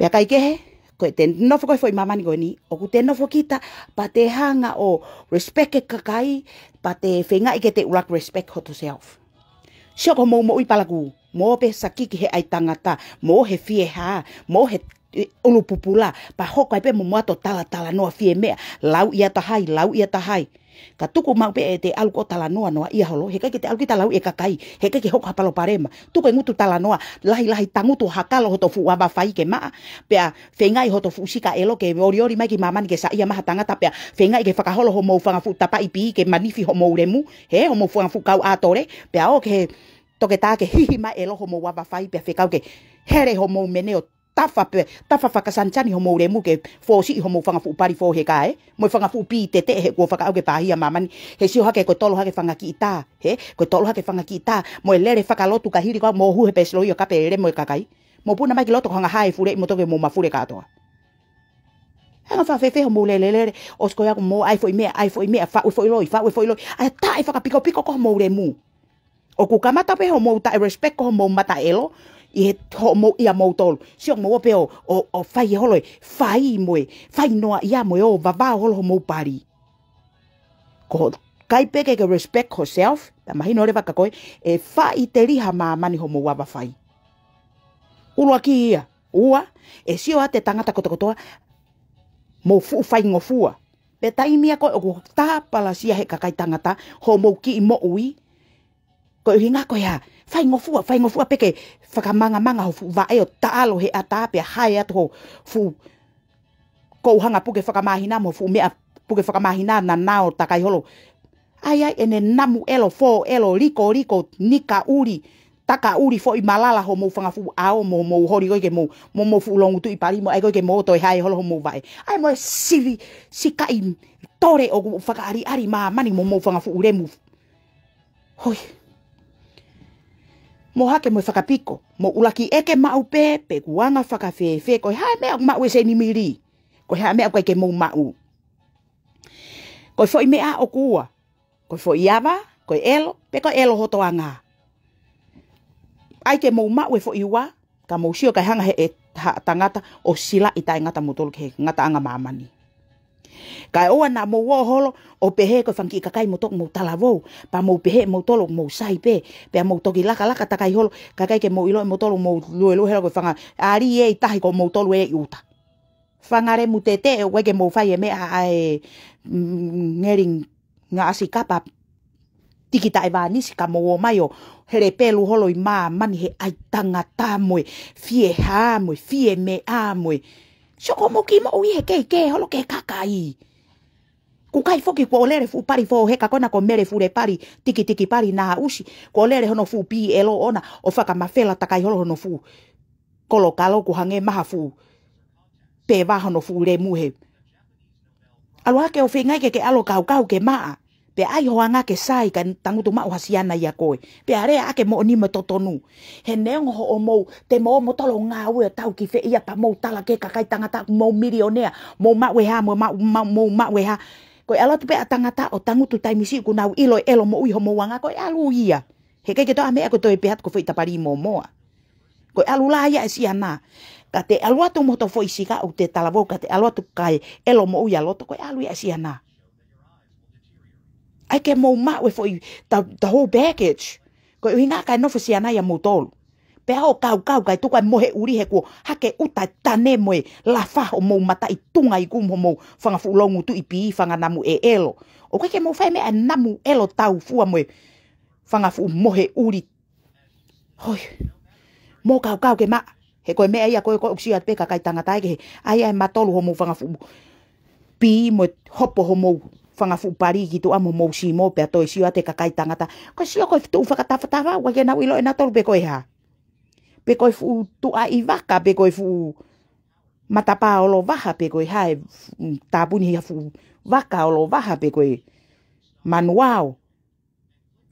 Pea kai kehe, ko e te nofo ko e foʻi māmani ko eni, ʻoku te nofo kita, pea te hanga ʻo respect e kakai, pea te feingaʻi ke te ʻuluaki respect hoto self. Sio ko mou moʻui palakū, mo pē sakiki he ʻai tangata, mo he fiehā, mo he, e, ʻulu pupula, pea hoko ai pē mo moa to tala talanoa fie meʻa, lau ia tahai, lau ia tahai. Ka tuku maʻu pē ʻe te ʻalu ko talanoa noa ia holo, he kai ke te ʻalu kita lau e kakai, he kai ke hoko ha palopalema. Tuku e ngutu talanoa, lahi lahi tangutu hakalo hoto fuʻu ava fai ke maʻa, pea feingaʻi hoto fuʻu sika ʻelo ke olioli mai ki māmani ke saiʻia mai ha tangata, pea feingaʻi ke fakaholo homou fanga fuʻu tapaʻi pī ke manifi homou lemu, he homou fanga fuʻu kau ʻatole, pea ō ke he toketā ke hihi mai ʻelo homou ava fai, pea fekau ke hele homou mene ʻo tafa pē, tafa fakasanisani homou lemu ke fōsiʻi homou fanga fuʻu pali fō he kae, mo e fanga fuʻu pī teteʻe he kuo fakaʻau ke pāhia māmani, he sio hake ko e tolo hake fanga kiʻi tā, he, ko e tolo hake fanga kiʻi tā, mo e lele fakalotu ka hili ko ā mou hū he pēsiloi ʻo kape lele mo e kakai. Mou puna mai ki loto ko hanga hae fuleʻi mo toke mou mafule kātoa. Hanga fafefe homou lele lele, ʻosi ko ia ko mou ʻai foʻi meʻa, ʻai foʻi meʻa, faʻu e foʻi loi, faʻu e foʻi loi, ʻai taʻe fakapikopiko ko homou lemu. ʻOku kamata pē homou taʻe respect ko homou mata ʻelo, ʻi he homou ia moutolu. Sio mou pē ʻo, ʻo, ʻo fai e holo e, fai mo e, fai noa ia mo e ʻo vavao holo homou pali. Ko kai pē ke ke respect ho self, pea mahino leva ka ko e, ʻe faʻiteliha māmani homou ava fai. ʻUluaki ia, ua, ʻe sio atu e tangata kotokotoa, mou fuʻu faingofua. Pea taimi ia ko ē ʻoku tāpalasia he kakai tangata, homou kiʻi moʻui, ko e ʻuhinga ko e hā, faingofua, faingofua pē ke fakamangamanga ho fuʻu vaʻe ʻo taʻalo he ʻatā pea hae atu ho fuʻu kouhanga puke fakamāhina mo fuʻu meʻa puke fakamāhina naʻa nau takai holo. ʻAi ʻai ʻene namu ʻelo, fō ʻelo, liko liko, nika ʻuli, taka ʻuli foʻi malala homou fanga fuʻu ʻao mo mou holi ko ē ke mou, mo mou fuʻu longutuʻi pali mo ʻai ko ē ke mou toe hae holo homou vaʻe. ʻAi mo e sivi, sikaʻi tole ʻoku fakaʻaliʻali māmani mo mou fanga fuʻu lemu. Hoi. Mou hake mo e fakapiko, mou ʻuluaki ʻeke maʻu pē, pe ʻoku anga fakafēfē, ko e hā e meʻa ʻoku maʻu ʻe Seinimili, ko e hā e meʻa ʻoku ʻikai ke mou maʻu. Ko e foʻi meʻa ʻoku ua, ko e foʻi ava, ko e ʻelo, pe ko e ʻelo hoto anga. ʻAi ke mou maʻu e foʻi ua, ka mou sio kae hanga he ʻe ha tangata ʻo silaʻi taʻengata moutolu ki he ngataʻanga māmani. Kae ʻoua naʻa mou ō holo ʻo pehē ko e fanga kiʻi kakai moutolu mou talavou, pea mou pehē moutolu mou sai pē, pea mou toki lakalaka takai holo, kae ʻikai ke mou ʻilo ʻe moutolu mou luelue holo ko e fanga ʻali ʻe ʻi tahi ko moutolu ʻe ʻi ʻuta. Fanga lemu teteʻe ʻoku ʻikai ke mou fai e meʻa ʻa e, mm, ngeli ngaʻasi kapa tiki taʻe vānisi ka mou ō mai ʻo hele pelu holo ʻi māmani he ʻai tangata mo e fiehā mo e fie meʻa mo e. Sio ko mou kiʻi moʻui he kei kē holo ke kakai. ʻOku ʻikai foki kuo lele fuʻu pali fō he ka ko ena ko Mele Fulepali, tiki tiki pali naʻa ʻusi. Kuo lele hono fuʻu pī ʻelo ʻona ʻo fakamafela takai holo hono fuʻu kolokalo kuo hangē mai ha fuʻu peva hono fuʻu lemu he. ʻAlu hake ʻo feingaʻi ke ke ʻalu ʻo kaukau ke maʻa. Pea ʻai ho anga ke sai ka tangutu maʻu ha siana ia koe. Pea lea ake moʻoni mo totonu. He neongo hoʻomou, te mou ō moutolu ʻo ngāue ʻo tau ki fē ia pea mou tala ki he kakai tangata mou milionea. Mou maʻu e hā, mou maʻu, ma-, mou maʻu e hā. Ko e ʻalu atu pē ʻa tangata ʻo tangutu taimi siʻi kuo nau ʻilo e ʻelo moʻui homou anga ko e ʻalu ia. He ʻikai ke toe ʻa meʻa ko e toe pehē atu ko e foʻi tapali mōmoa. Ko e ʻalu lā ia e siana. Ka te ʻalu atu mo hoto foʻi sika ʻoku te talavou ka te ʻalu atu kae ʻelo moʻui ʻa loto ko e ʻalu ia e siana. ʻAi ke mou maʻu e foʻi the, the whole package. Ko e ʻuhinga kae nofo siana ia moutolu. Pea ō kaukau kae tuku ai mo he ʻuli he kuo hake ʻuta e tane mo e lafa homou mataʻi tunga ʻi kumu homou fanga fuʻu longutuʻi pī fanga namu ʻe ʻelo. ʻOku ʻikai ke mou fai meʻa namu ʻelo taufua mo e fanga fuʻu mo he ʻuli. Hoi. Mou kaukau ke maʻa. He ko e meʻa ia ko ē ʻoku sio atu pē kakai tangata ē ke he, ʻai ʻa e matolu homou fanga fuʻu pī mo e hopo homou fanga fuʻu pali ki tuʻa mo homou simo pea toe sio atu e kakai tangata. Ko e sio ko e tuʻu fakatafatava, ʻoku ʻikai ke nau ʻilo ʻe nautolu pe ko e hā. Pe ko e fuʻu tuʻa ʻi vaka, pe ko e fuʻu matapā olovaha, pe ko e hā e fuʻu tāpuni ha fuʻu vaka olovaha, pe ko e manuao.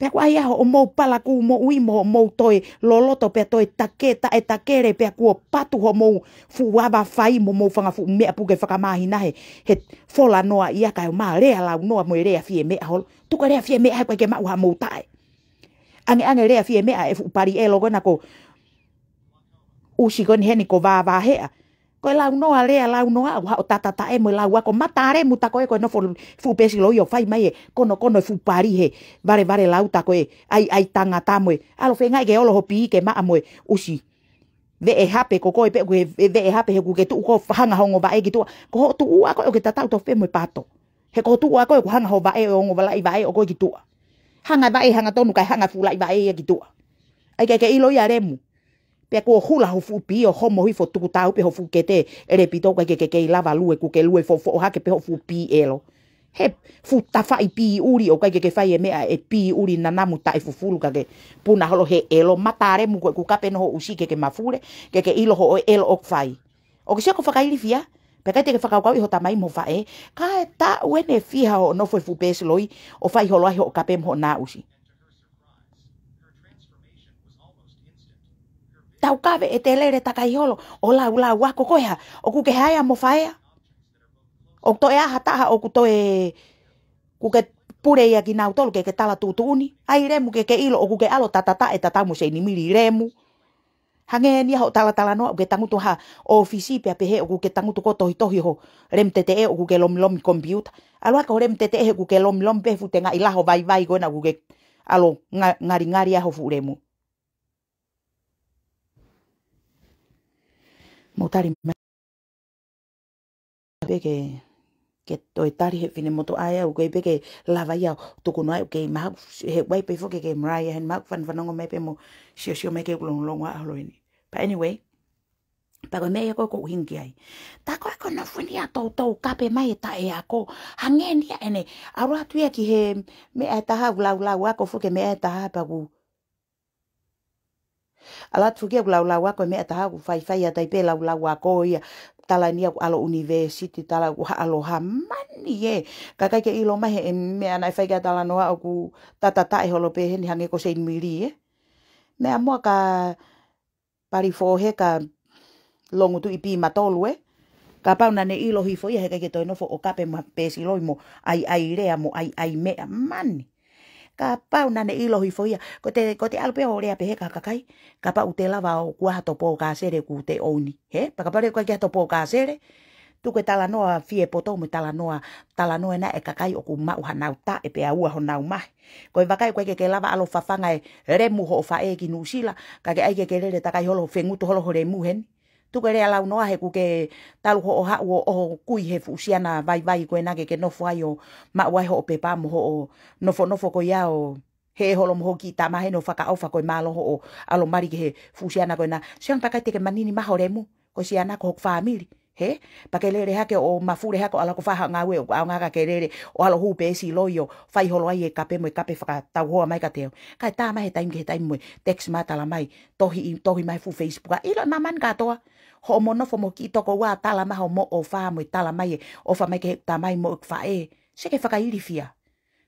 Pea ko e ʻai ʻa hoʻomou palakū moʻui mo hoʻomou toe loloto pea toe take, taʻe takele pea kuo patu homou fuʻu ava fai mo homou fanga fuʻu meʻa puke fakamāhina he, he fola noa ia kae ʻumaʻā lea lau noa mo e lea fie meʻa holo. Tuku e lea fie meʻa he ʻoku ʻikai ke maʻu hamou taʻe. Angeange lea fie meʻa e fuʻu pali ʻelo ko ena ko ʻUsi ko eni heni ko Vāvāheʻa. Ko e lau noa lea lau noa ʻoku haʻo tatataʻe mo e lau ako matalemu ta ko ē ko e nofo fuʻu pēsiloi ʻo fai mai e konokono e fuʻu pali he valevale lau ta ko ē ʻai ʻai tangata mo e ʻalo fengaʻi ke olo ho pī ke maʻa mo e ʻusi. Veʻe hape ko koe pē ʻoku ke veʻe hape he ʻoku ke tuʻu ko ē hanga ho ongo vaʻe ki tuʻa. Ko hoʻo tuʻu ako ʻoku ke tatau tofu pē mo e pato. He ko hoʻo tuʻu ako ʻoku hanga ho vaʻe ʻo ongo valaʻi vaʻe ʻo koe ki tuʻa. Hanga vaʻe hanga tonu kae hanga fuʻu laʻi vaʻe ia ki tuʻa. ʻAi ke ke ʻilo ia lemu. Pea kuo hula ho fuʻu pī ʻo homo hifo tuku tau pē ho fuʻu kete ʻelepito ʻoku ʻikai ke ke kei lava lue kuo ke lue foʻofoʻo hake pē ho fuʻu pī ʻelo. He fuʻu tafaʻi pī ʻuli ʻoku ʻikai ke ke fai e meʻa e pī ʻuli nanamu taʻefufulu ka ke puna holo he ʻelo matalemu ko ʻeku kape noho ʻusi ke ke mafule, ke ke ʻilo hoʻo ʻelo ʻoku fai. ʻOku ke sio ko e fakailifia, pea ʻikai te ke fakakaukauʻi ho tamai mo faʻē, kae taʻu ʻene fiha hoʻo nofo e fuʻu pēsiloi ʻo fai holo ai hoʻo kape mo hoʻo naʻusi. Taukave ʻete lele takai holo ʻo lau lau ako ko e hā, ʻoku ke haea mo faea. ʻOku toe ʻi ai ha taha ʻoku toe, ʻoku ke pule ia kinautolu ke ke tala tuʻutuʻuni. ʻAi lemu ke ke ʻilo ʻoku ke ʻalo tatataʻe tatau mo Seinimili lemu. Hangē eni ia hoʻo talatalanoa ʻoku ke tangutu ha ʻōfisi pea pehē ʻoku ke tangutu ko e tohitohi ho lemu teteʻe ʻoku ke lomilomi komipiuta. ʻAlu hake ho lemu teteʻe he ʻoku ke lomilomi pē fuʻu tengaʻi laho vaivai ko ena ʻoku ke ʻalo nga- ngalingali ai ho fuʻu lemu. Mou tali mai pē ke, ke toe tali he finemotuʻa ē ʻoku ʻikai pē ke lava ia ʻo tuku noa ʻoku kei maʻu, he ʻoku ʻi ai pē foki ke Mariah heni maʻu fanafanongo mai pē mo siosio mai ke u longolongo ʻa holo eni. But anyway, pea ko e meʻa ia ko ē ʻoku ou hingi ai. Tā ko ē ko e nofo eni ia toutou kape mai e taʻeako. Hangē eni ia ʻene ʻalu atu ia ki he meʻa ʻe taha ʻoku laulau ako foki e meʻa ʻe taha pea ʻoku ʻalu atu foki ia ʻoku laulau ako e meʻa ʻe taha ʻoku faifai ʻa tai pē laulau ako ia. Tala eni ia ʻoku ʻalo ʻunivēsiti, tala ʻoku haʻalo ha mani ē. Ka ʻikai ke ʻilo mai he meʻa naʻe fai ki ai talanoa ʻoku tatataʻe holo pē heni hangē ko Seinimili ē. Meʻa muʻa ka pali fohe ka longu tuʻi pī matolu ē. Kapau naʻa ne ʻilo hifo ia he ʻikai ke toe nofo ʻo kape mo ha pēsiloi mo ʻai ʻai lea mo ʻai ʻai meʻa mani. Kapau naʻa ne ʻilo hifo ia. Ko te, ko te ʻalu pē ʻo lea pehē ki ha kakai. Kapau te lava ʻoku ʻi ai hato pōkāsele ʻoku te ʻouni. He? Pea kapau leva ʻoku ʻikai ke ʻi ai hato pōkāsele. Tuku e talanoa fie poto mo e talanoa, talanoa ena e kakai ʻoku maʻu hanau taʻe pea ua honau mahi. Ko e vakai ʻoku ʻikai ke ke lava ʻalo fafanga e lemu hoʻo faʻē ki Nuʻusila, ka ke ʻai ke ke lele takai holo fengutu holo ho lemu heni. Tuku e lea lau noa he ʻoku ke talu hoʻo haʻu ʻo ʻoho kui he fuʻu siana vaivai ko ena ke ke nofo ai ʻo maʻu ai hoʻo pepa mo hoʻo nofonofo ko ia ʻo he holo mo hoʻo kiʻi tama heni ʻo fakaʻofa ko e mālō hoʻo ʻalo mali ki he fuʻu siana ko ena. Sio ange pea ʻikai te ke manini mai ho lemu, ko e siana ko hoku fāmili. He, pea ke lele hake ʻo mafule hake ʻo ʻalu ko e fai ha ngāue ʻoku ʻaonga ka ke lele ʻo ʻalu hū pēsiloi ʻo fai holo ai e kape mo e kape fakatauhoa mai kiate au. Kae tā mai he taimi ki he taimi mo e text mai tala mai, tohi, tohi mai fuʻu Facebook. ʻIlo ʻe māmani kātoa. Hoʻomo nofo mo kiʻi tokoua tala mai hoʻomo ʻofa mo e tala mai e ʻofa mai ki he tamai mo e faʻē. Sio ki he fakailifia.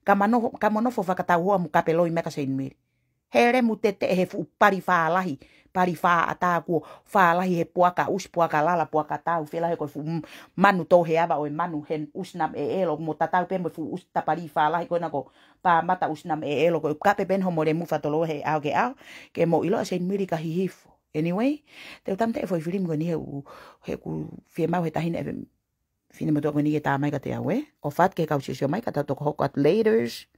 Ka mo nofo, ka mo nofo fakatauhoa mo kape loi mai kia Seinimili. He lemu teteʻe he fuʻu pali fālahi, pali fāʻata kuo fālahi he puaka ʻusi, puaka lala, puaka tau, fēlahi ko e fuʻu m-, manu tō he ava ʻo e manu he ʻusi namaʻeʻelo, mo tatau pē mo e fuʻu ʻusi tapali fālahi ko ena ko Pāmata ʻusi namaʻeʻelo, ko e kape pē eni hoʻomo lemu fakatoloa he ʻao ki he ʻao, ke mo ʻilo ʻa Seinimili ka hihifo. Anyway, te u tāmateʻi e foʻi filimi ko eni he ʻoku, he ʻoku fiemaʻu he taʻahine ʻe finemotuʻa ko eni ke tā mai kiate au ē. ʻOfa atu ki he kau siosio mai ka tau toki hoko atu laters.